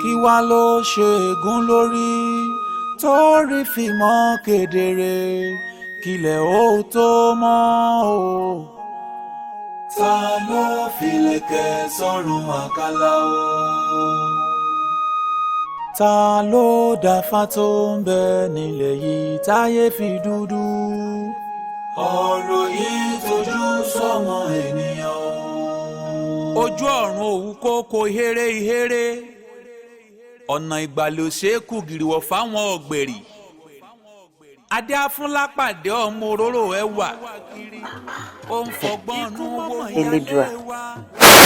Kí wá ló ṣe ègún lórí torí fìmọ́ kedere kílẹ̀ ó tó mọ́ o. Ta ló filẹ̀kẹ̀ sọ́rùn àkàlà o? Ta ló dáfá tó ń bẹ nílẹ̀ yìí táyé fi dúdú? Ọ̀rọ̀ yìí tójú sọ́mọ ènìyàn o. Ojú ọ̀run òwú kókó ìhéré ìhéré. Ọ̀nà ìgbàlè ò ṣeé kù gìrìwọ̀ fáwọn ọ̀gbẹ̀rì. Adé afúnlápàdé ọmọ òróró ẹwà. Ó ń fọgbọ́n nú wò. Elédùà,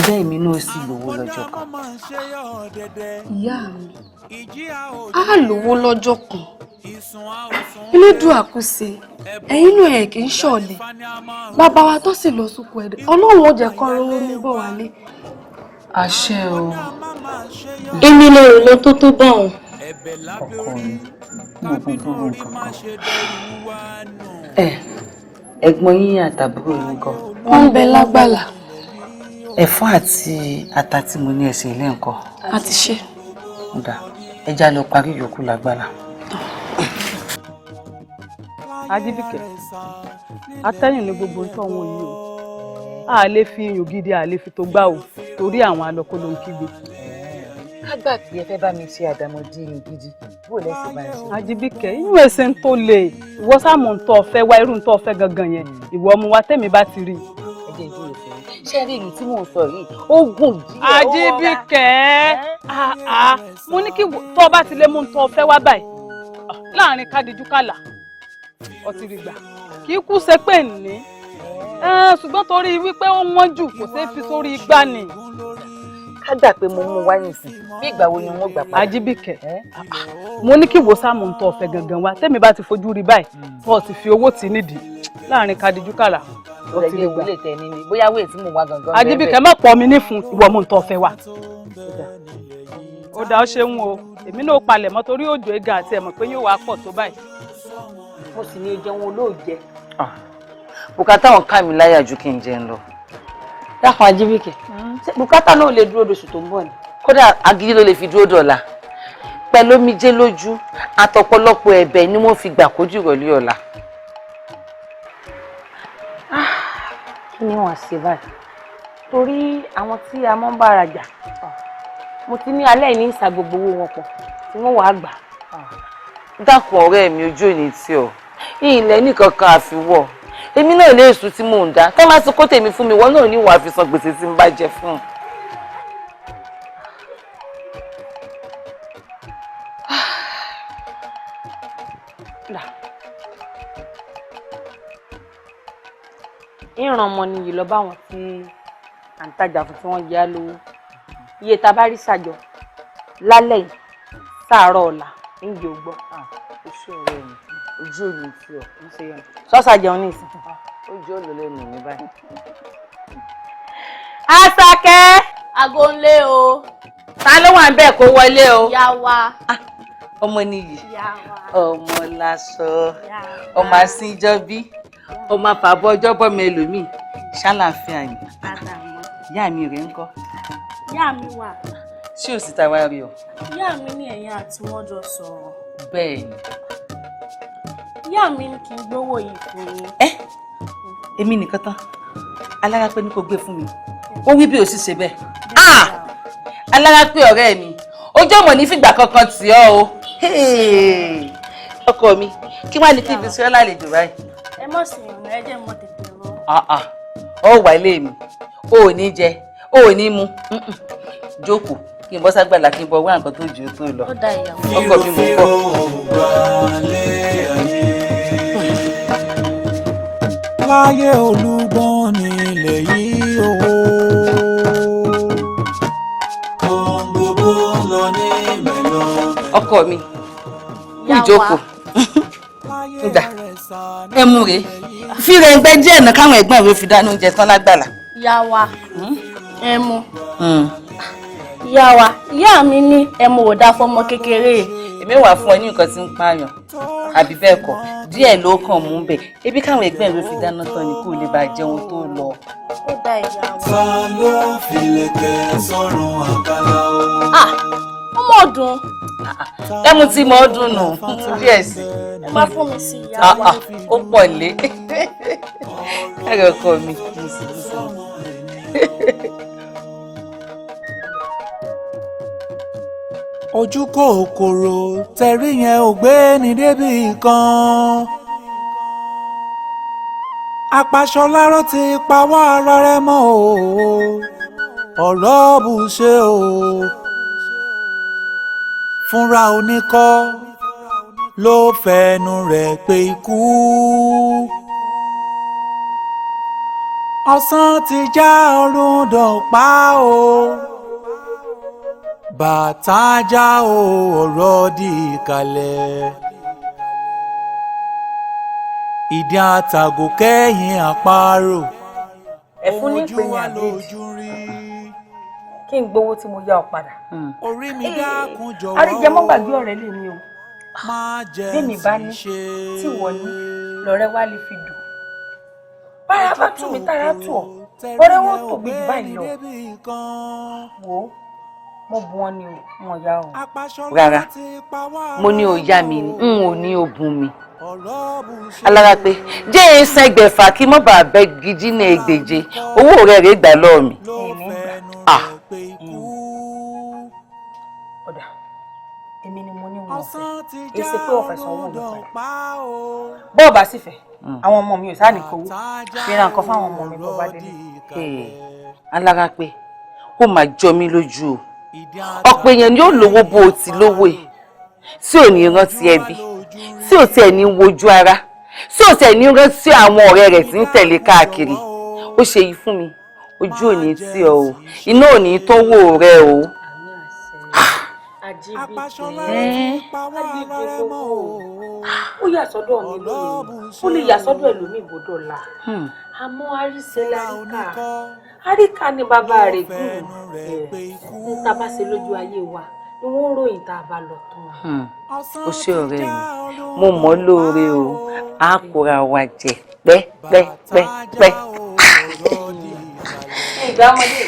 bẹ́ẹ̀ mi náà sì lówó lọ́jọ́ kan. Ìyá mi, á lówó lọ́jọ́ kan. Elédùà kò ṣe, ẹ̀yin náà ẹ̀ kì í ṣọ̀lẹ. Bàbá wa tó sì lọ sóko ẹ̀dẹ̀, Ọlọ́run ó jẹ́ kán rówó mú bọ̀ wálé. Àṣẹ o. Èmi lè rò lọ tó tó bá òun. Ọkọ mi, mo gbogbo nǹkan kan. Ẹ ẹ̀gbọ́n yín àtàbúrò yín kọ́. Wọ́n ń bẹ lágbàlá. Ẹ̀fọ́ àti ata tí mo ní ẹsẹ̀ ilé nǹkan. A ti ṣe. Ó dáa, ẹ já lọ parí ìyókù lágbàlá. Ajíbíkẹ́, atẹ́yìn ni gbogbo ń tọ́ wọn yìí o. A lè fi iyùn gidi, a lè fi tó gbá o, torí àwọn alọ́kó ló ń kígbe. Ká gbà pé ẹ fẹ́ bá mi ṣe àdàmọ̀dì iyùn gidi, bó lẹ́sẹ̀ bá ń ṣe. Ajíbíkẹ́, inú ẹsẹ̀ ń tó le, ìwọ sáàmù ń tọ́ ọ̀fẹ́ wá irú ń tọ́ ọ̀fẹ́ gangan yẹn, ìwọ ọmọ wa tẹ̀mí bá ti rí i. Ẹ jẹ́ ìdúró fún yín. Ṣé rí èyí tí mò ń sọ yìí? Ó gùn díẹ̀. Ajíbíkẹ́, mo ní kí tọ́ bá ti lè mú ń tọ́ ọ̀fẹ́ wá báyìí láàrin kádìjú kàlà ọtí rí gbà kì í kú ṣe pé ní ṣùgbọ́n torí wípé ó wọ́n jù kò ṣeé fi sórí igbá ni. Ká gbà pé mo mú wá nìsín, bí ìgbà wo ni wọ́n gbà padà? Ajíbíkẹ́, mo ní kí wo sáàmù ń tọ́ ọ̀fẹ́ gangan wá tẹ́mi bá ti fojú rí báyìí tó o sì fi owó tì í nídìí láàrin kádìjú kàlà ọtí rí gbà. Bóyá wéè tí mo wá gangan. Ajíbíkẹ́, má pọ̀ mi nífun, ìwọ mú ń tọ́ ọ̀fẹ́ wá. Ó dá ọ ṣeun o, èmi náà palẹ̀ mọ́ torí òjò ega àti ẹ̀mọ̀ pé yóò wá pọ̀ tó báyìí. Mo sì ní jẹun olóòjẹ. Bùkátà wọn ká mi láyà ju kí n jẹun lọ. Dákun Ajíbíkẹ́, bùkátà náà lè dúró dosù tó ń bọ̀ ni. Kódà agídí ló lè fi dúró dọ̀la. Pẹ̀lú omijé lójú àtọ̀pọ̀lọpọ̀ ẹ̀bẹ̀ ni wọ́n fi gbà kójú ìrọ̀lẹ́ ọ̀la. Kí ni wọ́n ṣe báyìí? Torí àwọn tí a mọ́ ń bá rajà, mo ti ní alẹ́ ní ìsà gbogbo owó wọn pọ̀ tí wọ́n wàá gbà. Dákun ọ̀rẹ́ mi, ojú òní tí ọ ilẹ̀ nìkankan àfiwọ́ èmi náà lè sùn tí mò ń dá tó má ti kó tèmi fún mi, wọ́n náà ní wàá fi san gbèsè tí ń bá jẹ fún un. Ìran ọmọ nìyí lọ bá wọn tí à ń tajà fún tí wọ́n yá lówó, iye tá a bá rí ṣàjọ lálẹ́ yìí sáàárọ̀ ọ̀la ń jẹ́ ògbọ́. Oṣù ọ̀rẹ́ mi, ojú òní tí ọ ń ṣe yọnu ṣọ́ọ̀ṣà jẹun ní ìsìn. Ojú ò lò lẹ́nu mi báyìí. Àṣàkẹ́. Aago ń lé o. Ta ló wà ń bẹ̀ kó wọlé o? Ìyá wa. Ọmọ nìyí, ọmọ lásọ, ọmọ asínjọbí, ọmọ àfàbọ ọjọ́ bọ́mọ ẹlòmíì, ṣàlàáfíà ni. Ìyá mi rẹ̀ ń kọ́? Ìyá mi wà. Ṣé ò sí ta wá rí ọ? Ìyá mi ní ẹ̀yin àti wọ́n jọ sọ̀rọ̀. Bẹ́ẹ̀ ni. Ìyá mi ní kí n gbówó yìí fún yín. Ẹ èmi nìkan tán, Alárápé ní kò gbé fún mi, ó wí bí ó sì ṣe bẹ́ẹ̀. Alárápé ọ̀rẹ́ mi, ojú ọmọ ní fìgbà kankan tì ọ́ o. Ọkọ mi, kí wàá ní kí n fi ṣe ọ́ lálejò báyìí? Ẹ mọ̀ sí ìrìn, ẹ jẹ́ mọ́ tètè lọ. Ọ wà ilé mi, o ò ní jẹ, o ò ní mu, jókòó kí n bọ́ ságbàlá kí n bọ́ wá nǹkan tó jù ú tó lọ. Ọkọ mi mò ń bọ̀. Láyé olúgbọ́n nílẹ̀ yìí o. Ohun gbogbo lọ ní mẹ́lọ. Ọkọ mi, kú ìjókòó. Nígbà ẹ mú rèé, fíra ẹgbẹ́ díẹ̀ náà káwọn ẹ̀gbọ́n rẹ̀ fi dáná oúnjẹ tán lágbàlá. Ìyá wa, ẹ mú. Ìyá wa, ìyá mi ní ẹmu ò dáa fọmọ kékeré. Èmi wà fún ọ ní nǹkan tí ń pààyàn, àbí bẹ́ẹ̀ kọ́, díẹ̀ ló kàn mú bẹ̀. Ebi káwọn ẹgbẹ́ rẹ̀ fi dáná tán ni kó lè bá jẹun tó lọ. Ó dá ìyá wa. Ta ló filẹ̀kẹ̀ sọ́run àkàlà o? Ọmọ ọdún. Lẹ́mu tí mo dùn nù díẹ̀ sí. Ẹ má fún mi sí ìyá wa. Ó pọ̀ lé. Ẹ̀rọ ọkọ mi. Ojú kòkòrò tẹ̀rí yẹn ò gbé ní débì kan. Apaṣọláró ti pa wá ara rẹ̀ mọ́ o, ọ̀rọ̀ bù ṣe o. Fúnra oníkọ́ ló fẹnu rẹ̀ pé ikú. Ọ̀sán ti já ọrùn dọ̀pá o, bàtà já o, ọ̀rọ̀ di ìkàlẹ̀. Ìdí àtàgò kẹ́yìn àparò. Ẹ̀fún ní ìpè ní àbíyèjì kí n gbowó tí mo yá ọ padà. Orí mi dákun jọ̀wọ́. Àríjẹmọ́ gbàgbé ọ̀rẹ́ lè mi o. Bẹ́ẹ̀ni bá ní tí wọ́n ní lọ́rẹ́ wá lè fi dùn. Bára bá tù mí tára tù ọ́, ọ̀rẹ́ wọn tóbi jù báyìí lọ. Wò ó, mo bu wọn ni o, wọn yá o. Rárá, mo ní o yá mi ni, n ò ní o bùn mi. Alárápé, jẹ́ ẹ san ẹgbẹ̀fà kí mọ́ bàa bẹ́ gidi ní ẹgbẹ̀je, owó rẹ̀ rè gbà lọ́ọ̀ mi. Ọ̀dà, èmi ni mo ní wọn ọ̀fẹ́, èsì pé ọ̀fẹ́ sanwó mi padà. Bọ́ọ̀ bá sì fẹ́, àwọn ọmọ mi ò sáà ní kówó, fi ra nǹkan fáwọn ọmọ mi bó bá délé. Alárápé, ó máa jọ mí lójú o. Ọ̀pọ̀ èèyàn ni ó lówó bó o ti lówó ẹ̀, tí ò ní rántí ẹbí, tí ò tiẹ̀ ní wojú ara, tí ò tiẹ̀ ní rántí àwọn ọ̀rẹ́ rẹ̀ tí ń tẹ̀lé káàkiri. Ó ṣe yìí fún mi, ojú ò ní tì ọ́ o, iná ò ní tó wò rẹ o. Àjíbíkẹ́, ó yà sọ́dọ̀ mi lónìí, ó lè yà sọ́dọ̀ ẹlòmíì bó dọ̀la. Àmọ́ àríṣe láríkà, àríkà ni bàbá rẹ̀ gùn. Ní ta bá ṣe lójú ayé wa ni wọ́n ń ròyìn tá a bá lọ tán. Ó ṣe ọ̀rẹ́ mi, mo mọ̀ ọ́ lóore o, a kóra wa jẹ pẹ́pẹ́pẹ́. Ìgbà ọmọdé.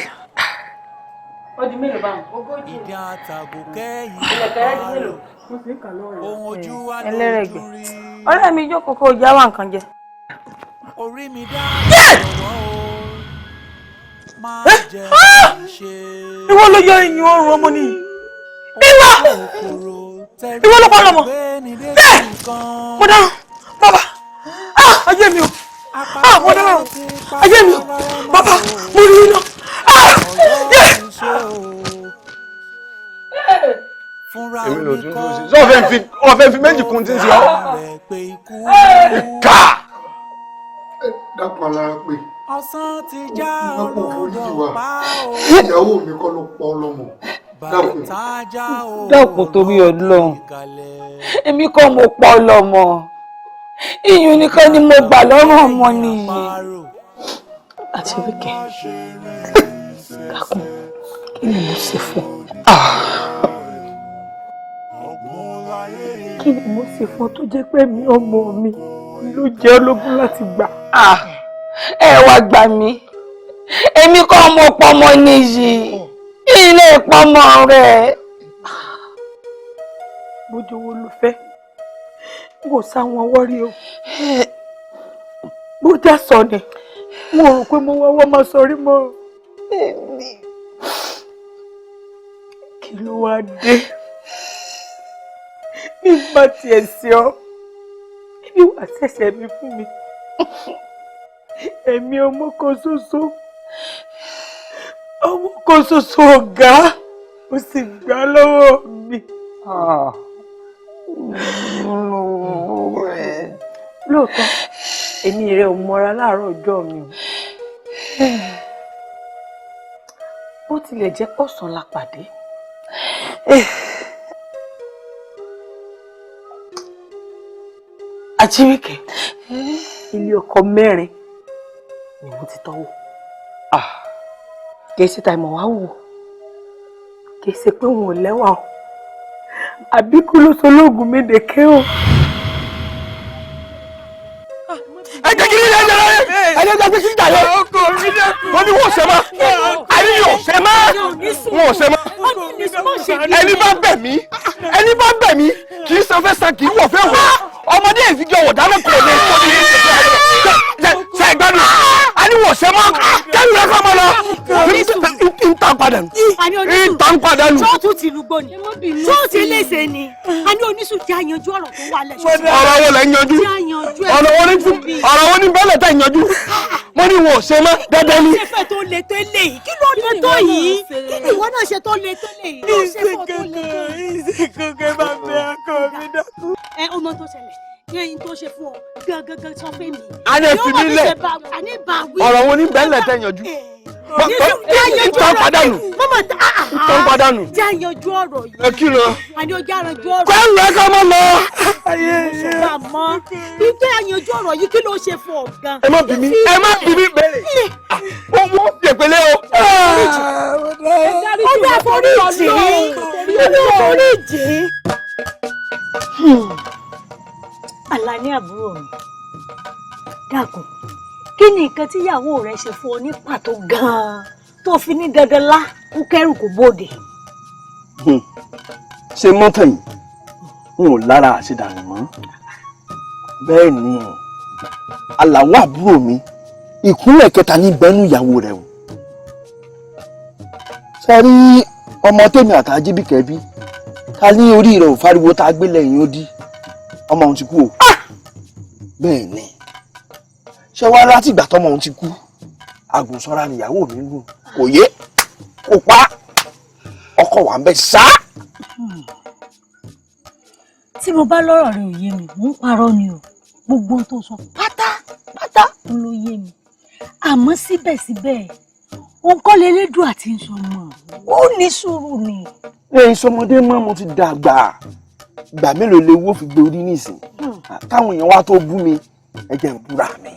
Ó di mélòó báwọn? 80. Ìdí àtàgò kẹ́yìn. Ilẹ̀kẹ̀ rẹ̀ di mélòó? Mo sì ń kà lọ́wọ́ rẹ̀. Ohun ojú wa Ẹlẹ́rẹ̀gbẹ́. Ọ̀rẹ́ mi jókòó kó o já wá nǹkan jẹ. Orí mi dá lọ́wọ́ o. Má jẹ́ ṣe. Ìwọ ló yọ ìyún ọrùn ọmọ nìyí. Ìwọ! Ìwọ ló pa ọlọmọ. Bẹ́ẹ̀! Mo dáràn. Bàbá! Ah! Ayé mi o! Ah! Mo dáràn. Ayé mi o! Bàbá! Mo rí iná. Ah! Yẹ! Èmi ló tún dúró sí. Sọ fẹ́ fi méjì kún tí ń ṣe ọ́. Ìkà! Dákun alára pé Ọ̀sán ti já mọ́pò foríjì wa olùdó pa o. Ìyàwó mi kọ́ ló pa ọlọ́mọ. Dákun. Bàtàjà o. Dákun torí Ọlọ́run, èmi kọ́ mo pa ọlọ́mọ, iyùn nìkan ni mo gbà lọ́rùn ọmọ nìyí. Àti wíkẹ́, dákun, kí ni mo ṣe fún ọ? Kí ni mo ṣe fún ọ tó jẹ́ pé mi ọmọ mi ló jẹ́ ológun láti gbà? Ẹ wá gbà mí, èmi kọ́ mo pọmọ nìyí, ilé ìpọmọ rẹ. Bójú owó ló fẹ́, n kò sáwọn ọwọ́ rí o. Bó já sọ ni, n ò rò pé mo wọ́wọ́ máa sọ rí mọ́. Kí ló wá dé? Bí n bá tiẹ̀ sí ọ, ibi wàá ṣẹ̀ṣẹ̀ mi fún mi. Ẹ̀mí ọmọ kan ṣoṣo, ọmọ kan ṣoṣo ọ̀gá, ó sì gbà lọ́wọ́ mi. Lóòótọ́, èmi rẹ ò mọra láàárọ̀ ọjọ́ mi o. Bó tilẹ̀ jẹ́ pọ̀sán la pàdé. Ajíwìkẹ́, ilé ọkọ mẹ́rin ni mo ti tọ́wọ́. Kì í ṣe ta ìmọ̀ wá wò, kì í ṣe pé òun ò lẹ́wà o. Àbíkú ló sọ lóògùn mi dèké o. Ẹ jẹ́ kí ní ilé ẹjọ́ rẹ̀ ẹ jẹ́ kí ní ìjà rẹ̀. Mo ní wọ́n ṣe mọ́. Àní yóò ṣe mọ́. Wọ́n ò ṣe mọ́. Ẹni bá bẹ̀ mí, ẹni bá bẹ̀ mí, kì í san fẹ́ san, kì í wọ̀ fẹ́ wọ̀. Ọmọdé ìfijọ́ wọ̀ dáná kò lè tó ní ṣe ìgbádùn. Àní wọ́n ṣe mọ́. Kẹ́mi rẹ̀ kọ́ mọ́ lọ. N ta padà nù. N ta padà nù. Sọ́ọ̀tù ti lùgbò ni. Sọ́ọ̀tù léṣe ni. A ní oníṣù jẹ́ àyànjú ọ̀rọ̀ tó wà lẹ̀. Ọ̀rọ̀ wo lẹ̀ ń yanjú? Ọ̀rọ̀ wo ni bẹ́lẹ̀ tẹ̀ ń yanjú? Mo ní wọn ò ṣe mọ́ dandan ni. Ṣé fẹ́ tó le tó lè yìí? Kí ló le tó yìí? Kí ni ìwọ náà ṣe tó le tó lè yìí? Ìṣe kankan, ìṣe kankan bá bẹ ọkọ mi dákú. Ẹ ọmọ tó ṣẹlẹ̀ ní ẹyin tó ṣe fún ọ gangan sọ fún mi. A ní fi mí lẹ̀. Ọ̀rọ̀ wo ni bẹ́lẹ̀ tẹ̀ yanjú? N ta padànù. N ta padànù. Jẹ́ àyànjú ọ̀rọ̀ yìí. Ẹ kí lọ. Àní ojú àrànjú ọ̀rọ̀. Kẹ́rù ẹ ká mọ́ lọ. Ṣùgbọ́n àmọ́ ìjẹ́ àyànjú ọ̀rọ̀ yìí kí ló ṣe fún ọ gan. Ẹ má bí mi, ẹ má bí mi bèrè. Wọ́n fi èpèlé o. Ó bá forí jì í. Ó bá forí jì í. Àlàní àbúrò mi, dákun, kí ni nǹkan tíyàwó rẹ ṣe fún ọ ní pàtó gan-an tó fi ní dandan lá kó kẹ́rù kó bóde? Ṣe mọ́tò yìí n ò lára àṣedànù mọ́. Bẹ́ẹ̀ ni Àlàó àbúrò mi, ìkúnlẹ̀ kẹta ní bẹ́nu ìyàwó rẹ̀ o. Ṣé rí ọmọ tèmi àtàjíbìkẹ́ bí ká ní orí rẹ̀ ò fariwo tá a gbé lẹ́yìn ó dí, ọmọ òun ti kú o. Bẹ́ẹ̀ ni, ṣé wá láti ìgbà tọmọ òun ti kú, àgùnsanra nìyàwó mi ń gùn, kò yé kò pa, ọkọ wà ń bẹ ṣá. Tí mo bá lọ́rọ̀ rẹ ò yé mi, mò ń parọ́ ni o. Gbogbo ohun tó sọ pátápátá ló yé mi. Àmọ́ síbẹ̀síbẹ̀, òun kọ́ lelédùn àti ìsọmọ, ó ní sùúrù ni. Ẹ ìsọmọdé mọ́, mo ti dàgbà. Ìgbà mélòó lè wó fi gbé orí nísìn? Káwọn èèyàn wá tó bú mi, ẹ jẹ́ n búra mi.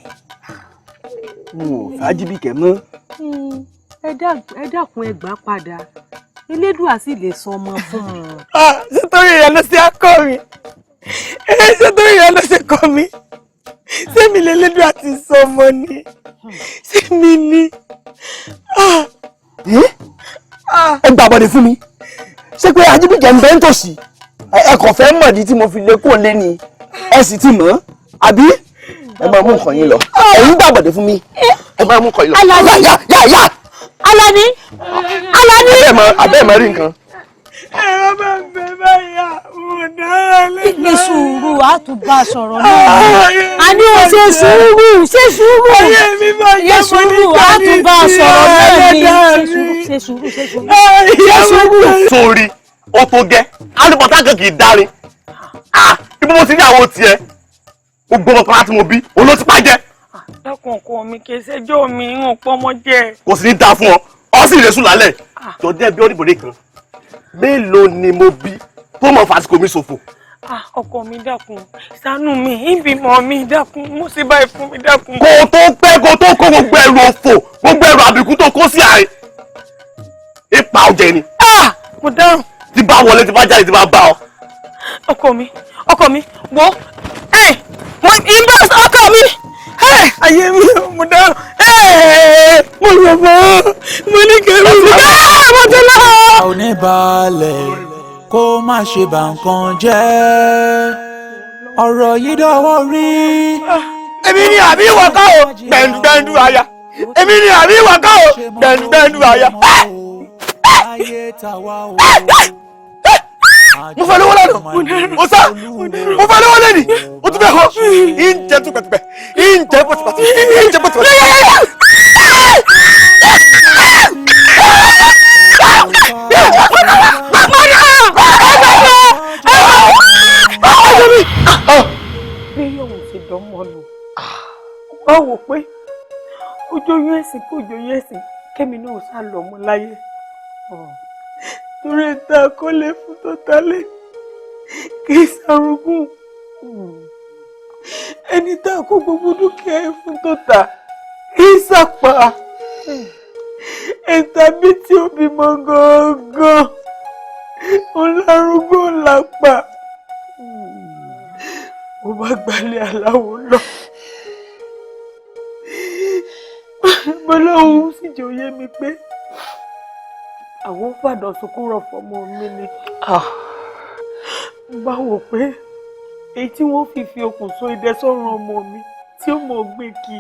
N ò fàájìbìkẹ́ mọ́. Ẹ dákun, ẹ gbà padà. Elédùà sì lè sọ ọmọ fún un. Ṣé torí rẹ ló ṣe á kọ́ mi? Ṣé torí rẹ ló ṣe kọ́ mi? Ṣé mi lè Elédùà ti sọ ọmọ ni? Ṣé mi ni? Ẹ gbàbọ̀dé fún mi. Ṣé pé Ajíbíkẹ́ ń bẹ ń tòsí? Ẹ kàn fẹ́ mọ̀dí tí mo fi lè kó lé ni. Ẹ sì ti mọ̀ ọ́. Àbí? Ẹ máa mú nǹkan yín lọ. Ẹ̀yin gbàbọ̀dé fún mi. Ẹ máa mú nǹkan yín lọ. Alani. Yá yá yá. Alani. Alani. Abẹ́ ẹ̀ mọ rí nǹkan. Ẹ̀rọ bá ń bẹ báyà, mo dára lẹ́nu. Ní sùúrù, a tún bá a sọ̀rọ̀ náà. A ní o ṣe sùúrù, ṣe sùúrù. Ayé mi bá Ṣe jẹ́ mo sùúrù, ní a tún bá a sọ̀rọ̀ náà ni. ẹlẹ́dàá Ṣe sùúrù, ṣe sùúrù, ṣe sùúrù. Ṣe sùúrù. Sórí ó tó gẹ́, alùpàtà kan kì í dárin. Ibo mo ti ní àwọn tiẹ̀, gbogbo ọmọ kan láti mo bí, òun ló ti pàjẹ́. Dákun ọkọ mi, kì í ṣẹjọ́ mi, ń pọ́nmọ́ jẹ. Kò sì ní dáa fún ọ, ọ sì lè sùn lálẹ́. Jọ̀dẹ́ bí ọ́nìbòdè kan, mélòó ni mo bí tó mọ̀ fàsìkò mi ṣòfò? Ọkọ mi dákun, ṣàánú mi, ìbímọ mi dákun, mo sì báyìí fún mi dákun. Kó o tó pẹ́, kó o tó kó gbogbo ẹrù òfò, gbogbo ẹrù àbíkú tó kó sí àárín. Ipa ọjẹ ni. Mo dáhùn. Tí bá wọlé, tí bá jáde, tí bá bá ọ. Ọkọ mi, ọkọ mi, wo, ẹ, mo ìbá ọkọ mi, ẹ, ayé mi, mo dáhùn, ẹ, mo lọ bọ́, mo ní kẹrù mi, ẹ, mo ti lọ. A ò ní balẹ̀ kó má ṣe bà nǹkan jẹ́, ọ̀rọ̀ yìí dọ̀wọ́ rí. Èmi ni àbí ìwọ ká o, gbẹ̀ndugbẹ̀ndu àyà. Èmi ni àbí ìwọ ká o, gbẹ̀ndugbẹ̀ndu àyà. Mo fẹ́ lówó lánàá, mo sá, mo fẹ́ lówó lẹ́nìí, o tún bẹ̀ họ, ìjẹ́ tupẹ̀tupẹ̀, ìjẹ́ pọ̀tipọ̀tì, ìjẹ́ pọ̀tipọ̀tì. Bí yóò ti dánmọ́ nù, wá wò pé ojú oyún ẹ̀sìn kò ojú oyún ẹ̀sìn, kẹ́mi náà sá lọ ọmọ láyé. Torí ta kọ́lé fún tó tálé kì í ṣàrùgùn. Ẹni tá a kó gbogbo dúkìá ẹ̀ fún tó tà kì í ṣàpà. Ẹ̀ta bí tí ó bímọ gangan, òun lárúgbó làpà. Mo bá gbalẹ̀ aláwo lọ. Mo lóhun sì jẹ́ òye mi pé àwọn fàdàn sunkún rọ̀ fọmọ mi ni. Mo bá wò pé èyí tí wọ́n fi okùn so idẹ sọ́rùn ọmọ mi tí ó mọ̀ gbé kí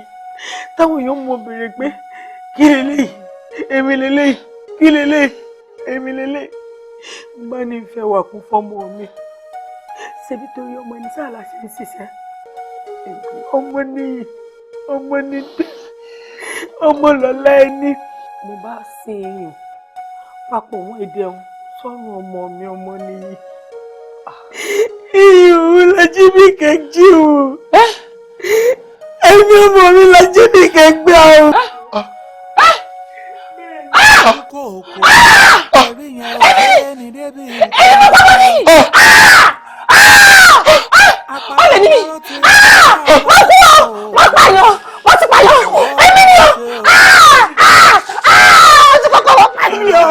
táwọn èèyàn mọ̀ béèrè pé kí leléyìí, èmi leléyìí, kí leléyìí, èmi leléyìí. Mo bá ní ìfẹ́ wà kún fọmọ mi. Ṣebí torí ọmọ ẹni sáà la ṣe ń ṣiṣẹ́. Ọmọ nìyí, ọmọ ní dé, ọmọ lọ́lá ẹni. Mo bá sin èèyàn papọ̀ mọ́ èdè ọ̀hún sọ́run ọmọ mi, ọmọ nìyí. Ìhùn l'Ajíbíkẹ́ jí o. Ẹ̀mí ọmọ mi l'Ajíbíkẹ́ gbà o. Èmi mo pamọ́ ní. Ó lè ní mi. Wọ́n kú o, wọ́n pààyàn, wọ́n ti pààyàn. Èmi ni o. Ó ti kọ́kọ́ wọ́n pa mí o.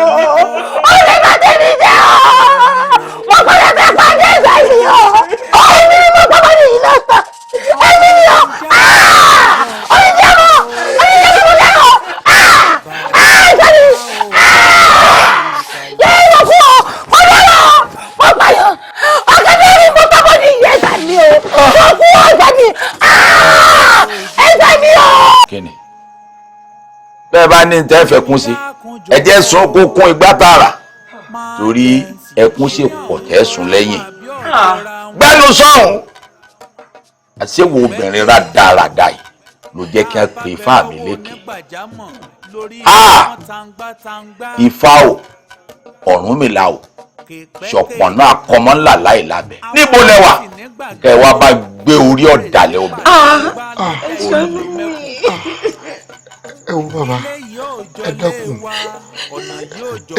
Ó lè má tẹ̀mí jẹ́ o. Mo gbọ́dọ̀ fẹ́ pàdé ìgbà yìí o. Èmi ni mo pamọ́ ní yìí náà. Èmi ni o. Ó ní jẹ́ mọ́. Ó ní jẹ́ mọ́ lẹ́nu. Ìgbà mi. Yẹ́n mo kú o. Mo lọ́rọ̀. Mo pààyàn. Ọ̀gá mi rí mo pamọ́ ní ìyẹn ìgbà mi o. Mo kú o ìgbà mi. Ìgbà mi o. Kíni bẹ́ẹ̀ bá ní tẹ́ fẹ́ kún sí, ẹ jẹ́ sun kó kún igbá tààrà, torí ẹkún sì pọ̀ tẹ́ sùn lẹ́yìn. Gbẹ́nu sọ̀hún, àṣewò obìnrin rádaràda yìí ló jẹ́ kí wọ́n pe ifá mi lékè. Ifá o, Ọ̀rúnmìlà o, ṣọ̀pọ̀nà akọmọ ńlá láì lábẹ́. Níbo lẹ wà? Kẹ wá bá gbé orí ọ̀dàlẹ̀ obìnrin. Ẹ wo bàbá, ẹ dákun,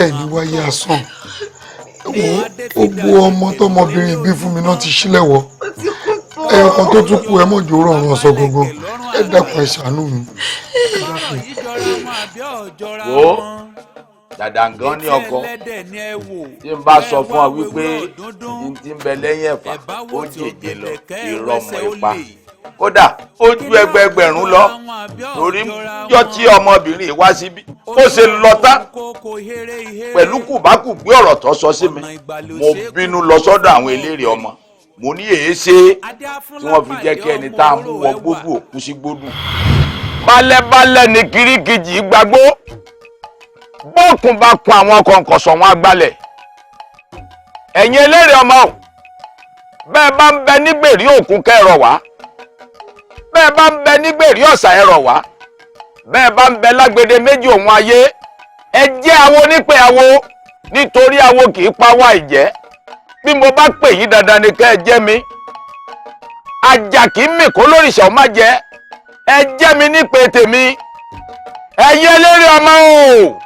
ẹ ní wáyé asán. Wo gbogbo ọmọ tọmọbìnrin bí fún mi náà ti sílẹ̀ wọ. Ẹyọ kan tó tún kú, ẹ mọ̀jọ́ rọrùn ọ̀sán gbogbo. Ẹ dákun, ẹ ṣàánú mi. Ẹ dákun. Wo dàdàngán ní ọkọ tí n bá sọ fún ọ wípé n ti ń bẹ lẹ́yìn ẹ̀fà ó jèjè lọ, irọ́ mọ́ ipa. Kódà ó ju ẹgbẹẹgbẹ̀rún lọ. Torí Torí yọ tí ọmọbìnrin wá síbí ó ṣe lọ tán pẹ̀lú kùbákùgbé ọ̀rọ̀ tó sọ sí mi, mo bínú lọ sọ́dọ̀ àwọn eléré ọmọ. Mo ní èé ṣe tí wọ́n fi jẹ́ kí ẹni tá a mú wọ gbódù òkú sí gbódù. Balẹ̀balẹ̀ ni kirikiji gbàgbó, bókun bá kun àwọn kọ̀ǹkọ̀sọ̀ wọn agbálẹ̀. Ẹ̀yin eléré ọmọ o, bẹ́ẹ̀ bá ń bẹ nígbèrí òkun kẹ́rọ̀ wá, bẹ́ẹ̀ bá ń bẹ nígbèrí ọ̀sà ẹ̀rọ̀ wá, bẹ́ẹ̀ bá ń bẹ lágbede méjì òun ayé, ẹ jẹ́ awo nípè awo, nítorí awo kì í pa wá ìjẹ́. Bí mo bá pè yín dandan ni kẹ́ ẹ jẹ́ mi. Àjà kì í mì kó lórìṣà ó má jẹ́. Ẹ jẹ́ mi nípè tèmi. Ẹ̀yin eléré ọmọ o,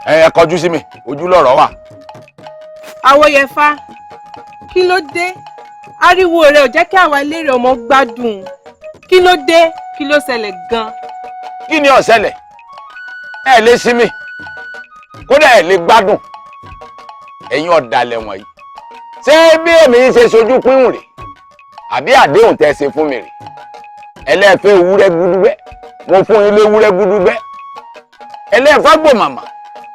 ẹ kọjú sí mi, ojú lọ̀rọ̀ wà. Àwòyẹ̀fà, kí ló dé? Ariwo rẹ ò jẹ́ kí àwa eléré ọmọ gbádùn. Kí ló dé? Kí ló ṣẹlẹ̀ gan? Kí ni ó ṣẹlẹ̀? Ẹ lè sinmi, kódà ẹ lè gbádùn. Ẹ̀yin ọ̀dàlẹ̀ wọ̀nyí, ṣé bí èmi ṣe sojú pínwùn rè àbí àdéhùn tẹ́ ṣe fún mi rè? Ẹlẹ́ẹ̀fẹ́ ewúrẹ́ gúdúgbẹ́, mo fún yín léwúrẹ́ gúdúgbẹ́. Ẹlẹ́ẹ̀fẹ́ gbòmàmà,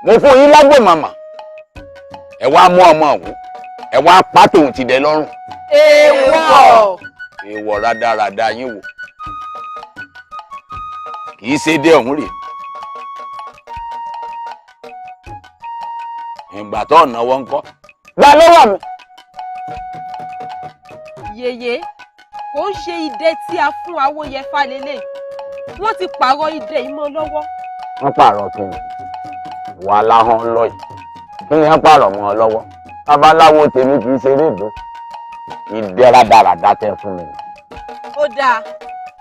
mo fún yín lágbòmàmà. Ẹ wá mú ọmọ ọ̀hún, ẹ wá pa tòun ti dẹ lọ́rùn. Èèwọ̀! Èèwọ̀ rádaràda yín wò. Kì í ṣe dé ọ̀hún rè. Ìgbà tó ọ̀nà wọn kọ́. Gbà lọ́wọ́ mi. Yèyé, kò ń ṣe idẹ tí a fún Awóyẹfà lélẹ̀. Wọ́n ti pààrọ̀ idẹ yìí mọ́ lọ́wọ́. Wọ́n pààrọ̀ kí ni? Wà láhán lọ yìí. Kí ni wọ́n pààrọ̀ mọ́ ọ lọ́wọ́? Babaláwo tèmi kì í ṣeré ìdó. Idẹ rádaràda tẹ fún mi. Ó dáa,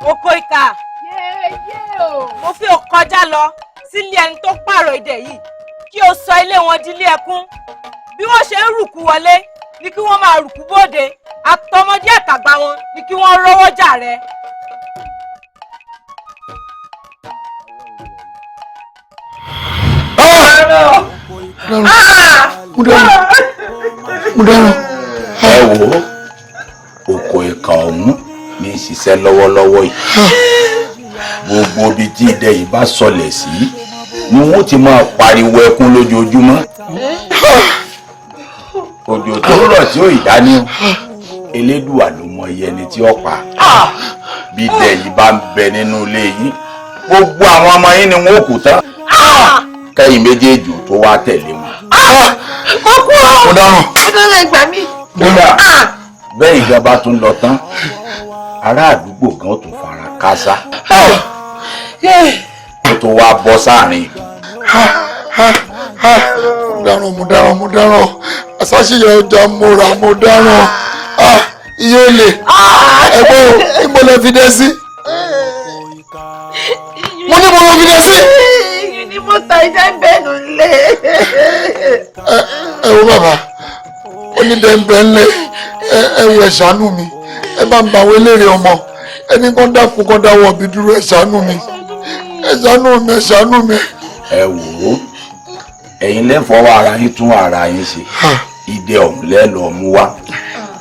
oko ìkà. Yéyé o. Mo fi ò kọjá lọ sílé ẹni tó pààrọ̀ idẹ yìí kí o sọ ilé wọn di ilé ẹkún. Bí wọ́n ṣe ń rùkú wọlé ni kí wọ́n máa rùkú bóde, àtọmọdé àtàgbà wọn ni kí wọ́n rọ́wọ́ jà rẹ. Mo dáràn. Ẹ wo, oko ìkà ọ̀hún ní ṣiṣẹ́ lọ́wọ́lọ́wọ́ yìí. Gbogbo ibi tí idẹ yìí bá sọlẹ̀ sí ni wọ́n ti máa pariwo ẹkún lójoojúmọ́. Òjò tó rọ̀ tí ó ìdání o, Elédùà ló mọ iye ẹni tí ó pa. Bí idẹ yìí bá ń bẹ nínú ilé yín, gbogbo àwọn ọmọ yín ni wọ́n ó kú tán. Kẹ́yìn méjèèjì tó wá tẹ̀lé wọn. Mo kú ọ. Mo dáràn. Mo dáràn, gbà mí. Kódà bẹ́ẹ̀ ìjọba tún lọ tán, ará àdúgbò kan tún fara kásá. Ó tún wá bọ́ sáàrin ìlú. Mo dáràn, mo dáràn, mo dáràn. Àṣàṣìyẹ ọjà mo rà, mo dáràn. Iye olè. Ẹ̀gbọ́n o, ìmọ̀ lẹ fi dé sí. Mo ní mo lọ fi dé sí. Ni mo ta iṣẹ́ bẹ́ẹ̀ nù lé. Ẹ wo bàbá, ó ní dẹ́nbẹ́ ńlẹ̀. Ẹ wo, ẹ ṣàánú mi. Ẹ bá ń bá àwọn eléré ọmọ. Ẹni kan dákun kan dáwọ́ ọbí dúró, ẹ ṣàánú mi. Ẹ ṣàánú mi, ẹ ṣàánú mi. Ẹ wò ó, ẹ̀yin lẹ fọwọ́ ara yín tún ara yín ṣe. Ìdẹ ọ̀hún lẹ́ lọ mú wá.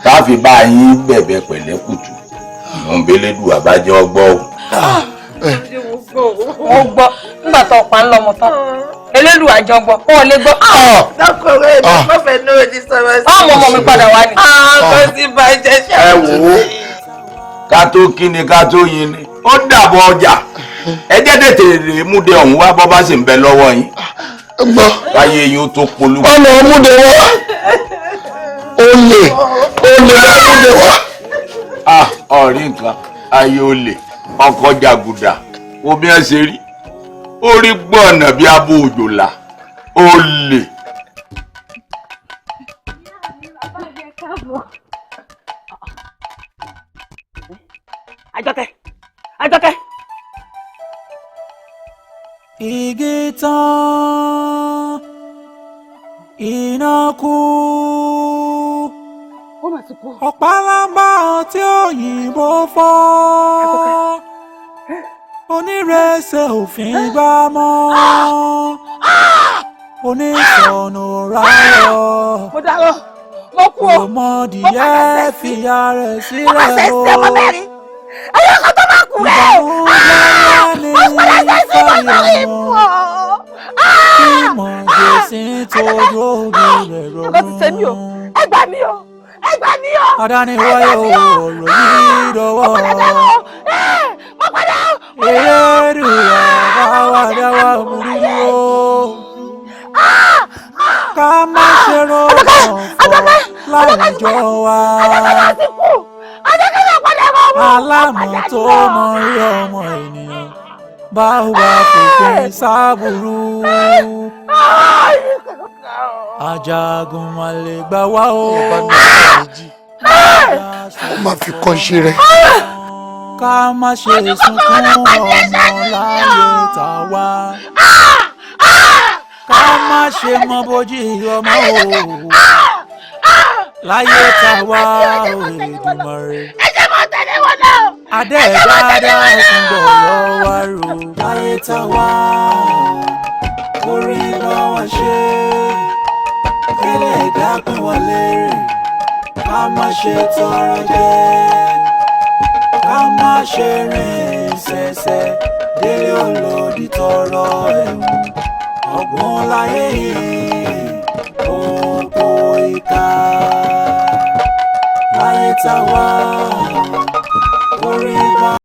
Tá a fi bá yín bẹ̀bẹ̀ pẹ̀lẹ́kùtù. Ìwọ̀n àbájẹ́ ọgbọ́ o. Mo gbọ́ nígbà tó pa ń lọ́mọ tán, Elédùà àjọ gbọ́, kó o lè gbọ́. Lọ́kọ̀ọ́rẹ́ mi, mo fẹ́ náà ní sọ̀rọ̀ sí. Ọmọ ọmọ mi padà wá ni. Kò sí bàjẹ́ ṣe. Ẹ wò ó, ká tó kí ni ká tó yin ni, ó dàbọ̀ ọjà. Ẹ jẹ́ tètè rè múde ọ̀hún wá bọ́ bá sì ń bẹ lọ́wọ́ yín. Káyé yín ó tó polú. Ọ̀nà múde wá. Olè, olè múde wá. Ọ̀rí nǹkan, ayé olè, ọkọ̀ jàgùdà, omi ẹ̀ ṣe rí. Orí gbọ̀nà bí abo òjòlá, olè. Àjọkẹ́, Àjọkẹ́. Igi tán, iná kú. Ọ̀pálábá tí òyìnbó fọ́. Onírẹsẹ̀ òfin gbá mọ́. Onísọ̀nù ráyọ̀. Mo dárò, mo kú o. Ọmọdìyẹ fìyà rẹ̀ Mo máa ṣe sílẹ̀ sí ọmọ o. mẹ́rin. Ẹyọ kan tó máa kú rẹ̀. mí o, ẹ gbà mí o. Adániwáyé ọ̀rọ̀ yìí dọwọ́. Elédùà bá wa dá wa mú dúró. Ká má ṣe rọrùn fọ́ láwùjọ wa. Alámọ̀ tó mọ rí ọmọ ènìyàn bá wa fòpin sábúrú. Ajagun má lè gbà wá o. Ó máa fi kọ́ ṣe rẹ̀. Ká má ṣe sunkún ọmọ láyé tá a wá. Ká má ṣe mọ bójú ọmọ o. Láyé tá a wá o, Èdùmàrè. Adé dáadáa tún gbọ̀rọ̀ wá rò. Láyé tá a wá, orí bá wa ṣe. Ẹlẹ́dàá pín wa lérè. Ká má ṣe tọrọ jẹ. Ká má ṣe rìn ṣẹ̀ṣẹ̀ délé olòdì tọrọ ẹ̀wọ̀n. Ọ̀gbun láyé yìí, oko ìka. Láyé tá a wá.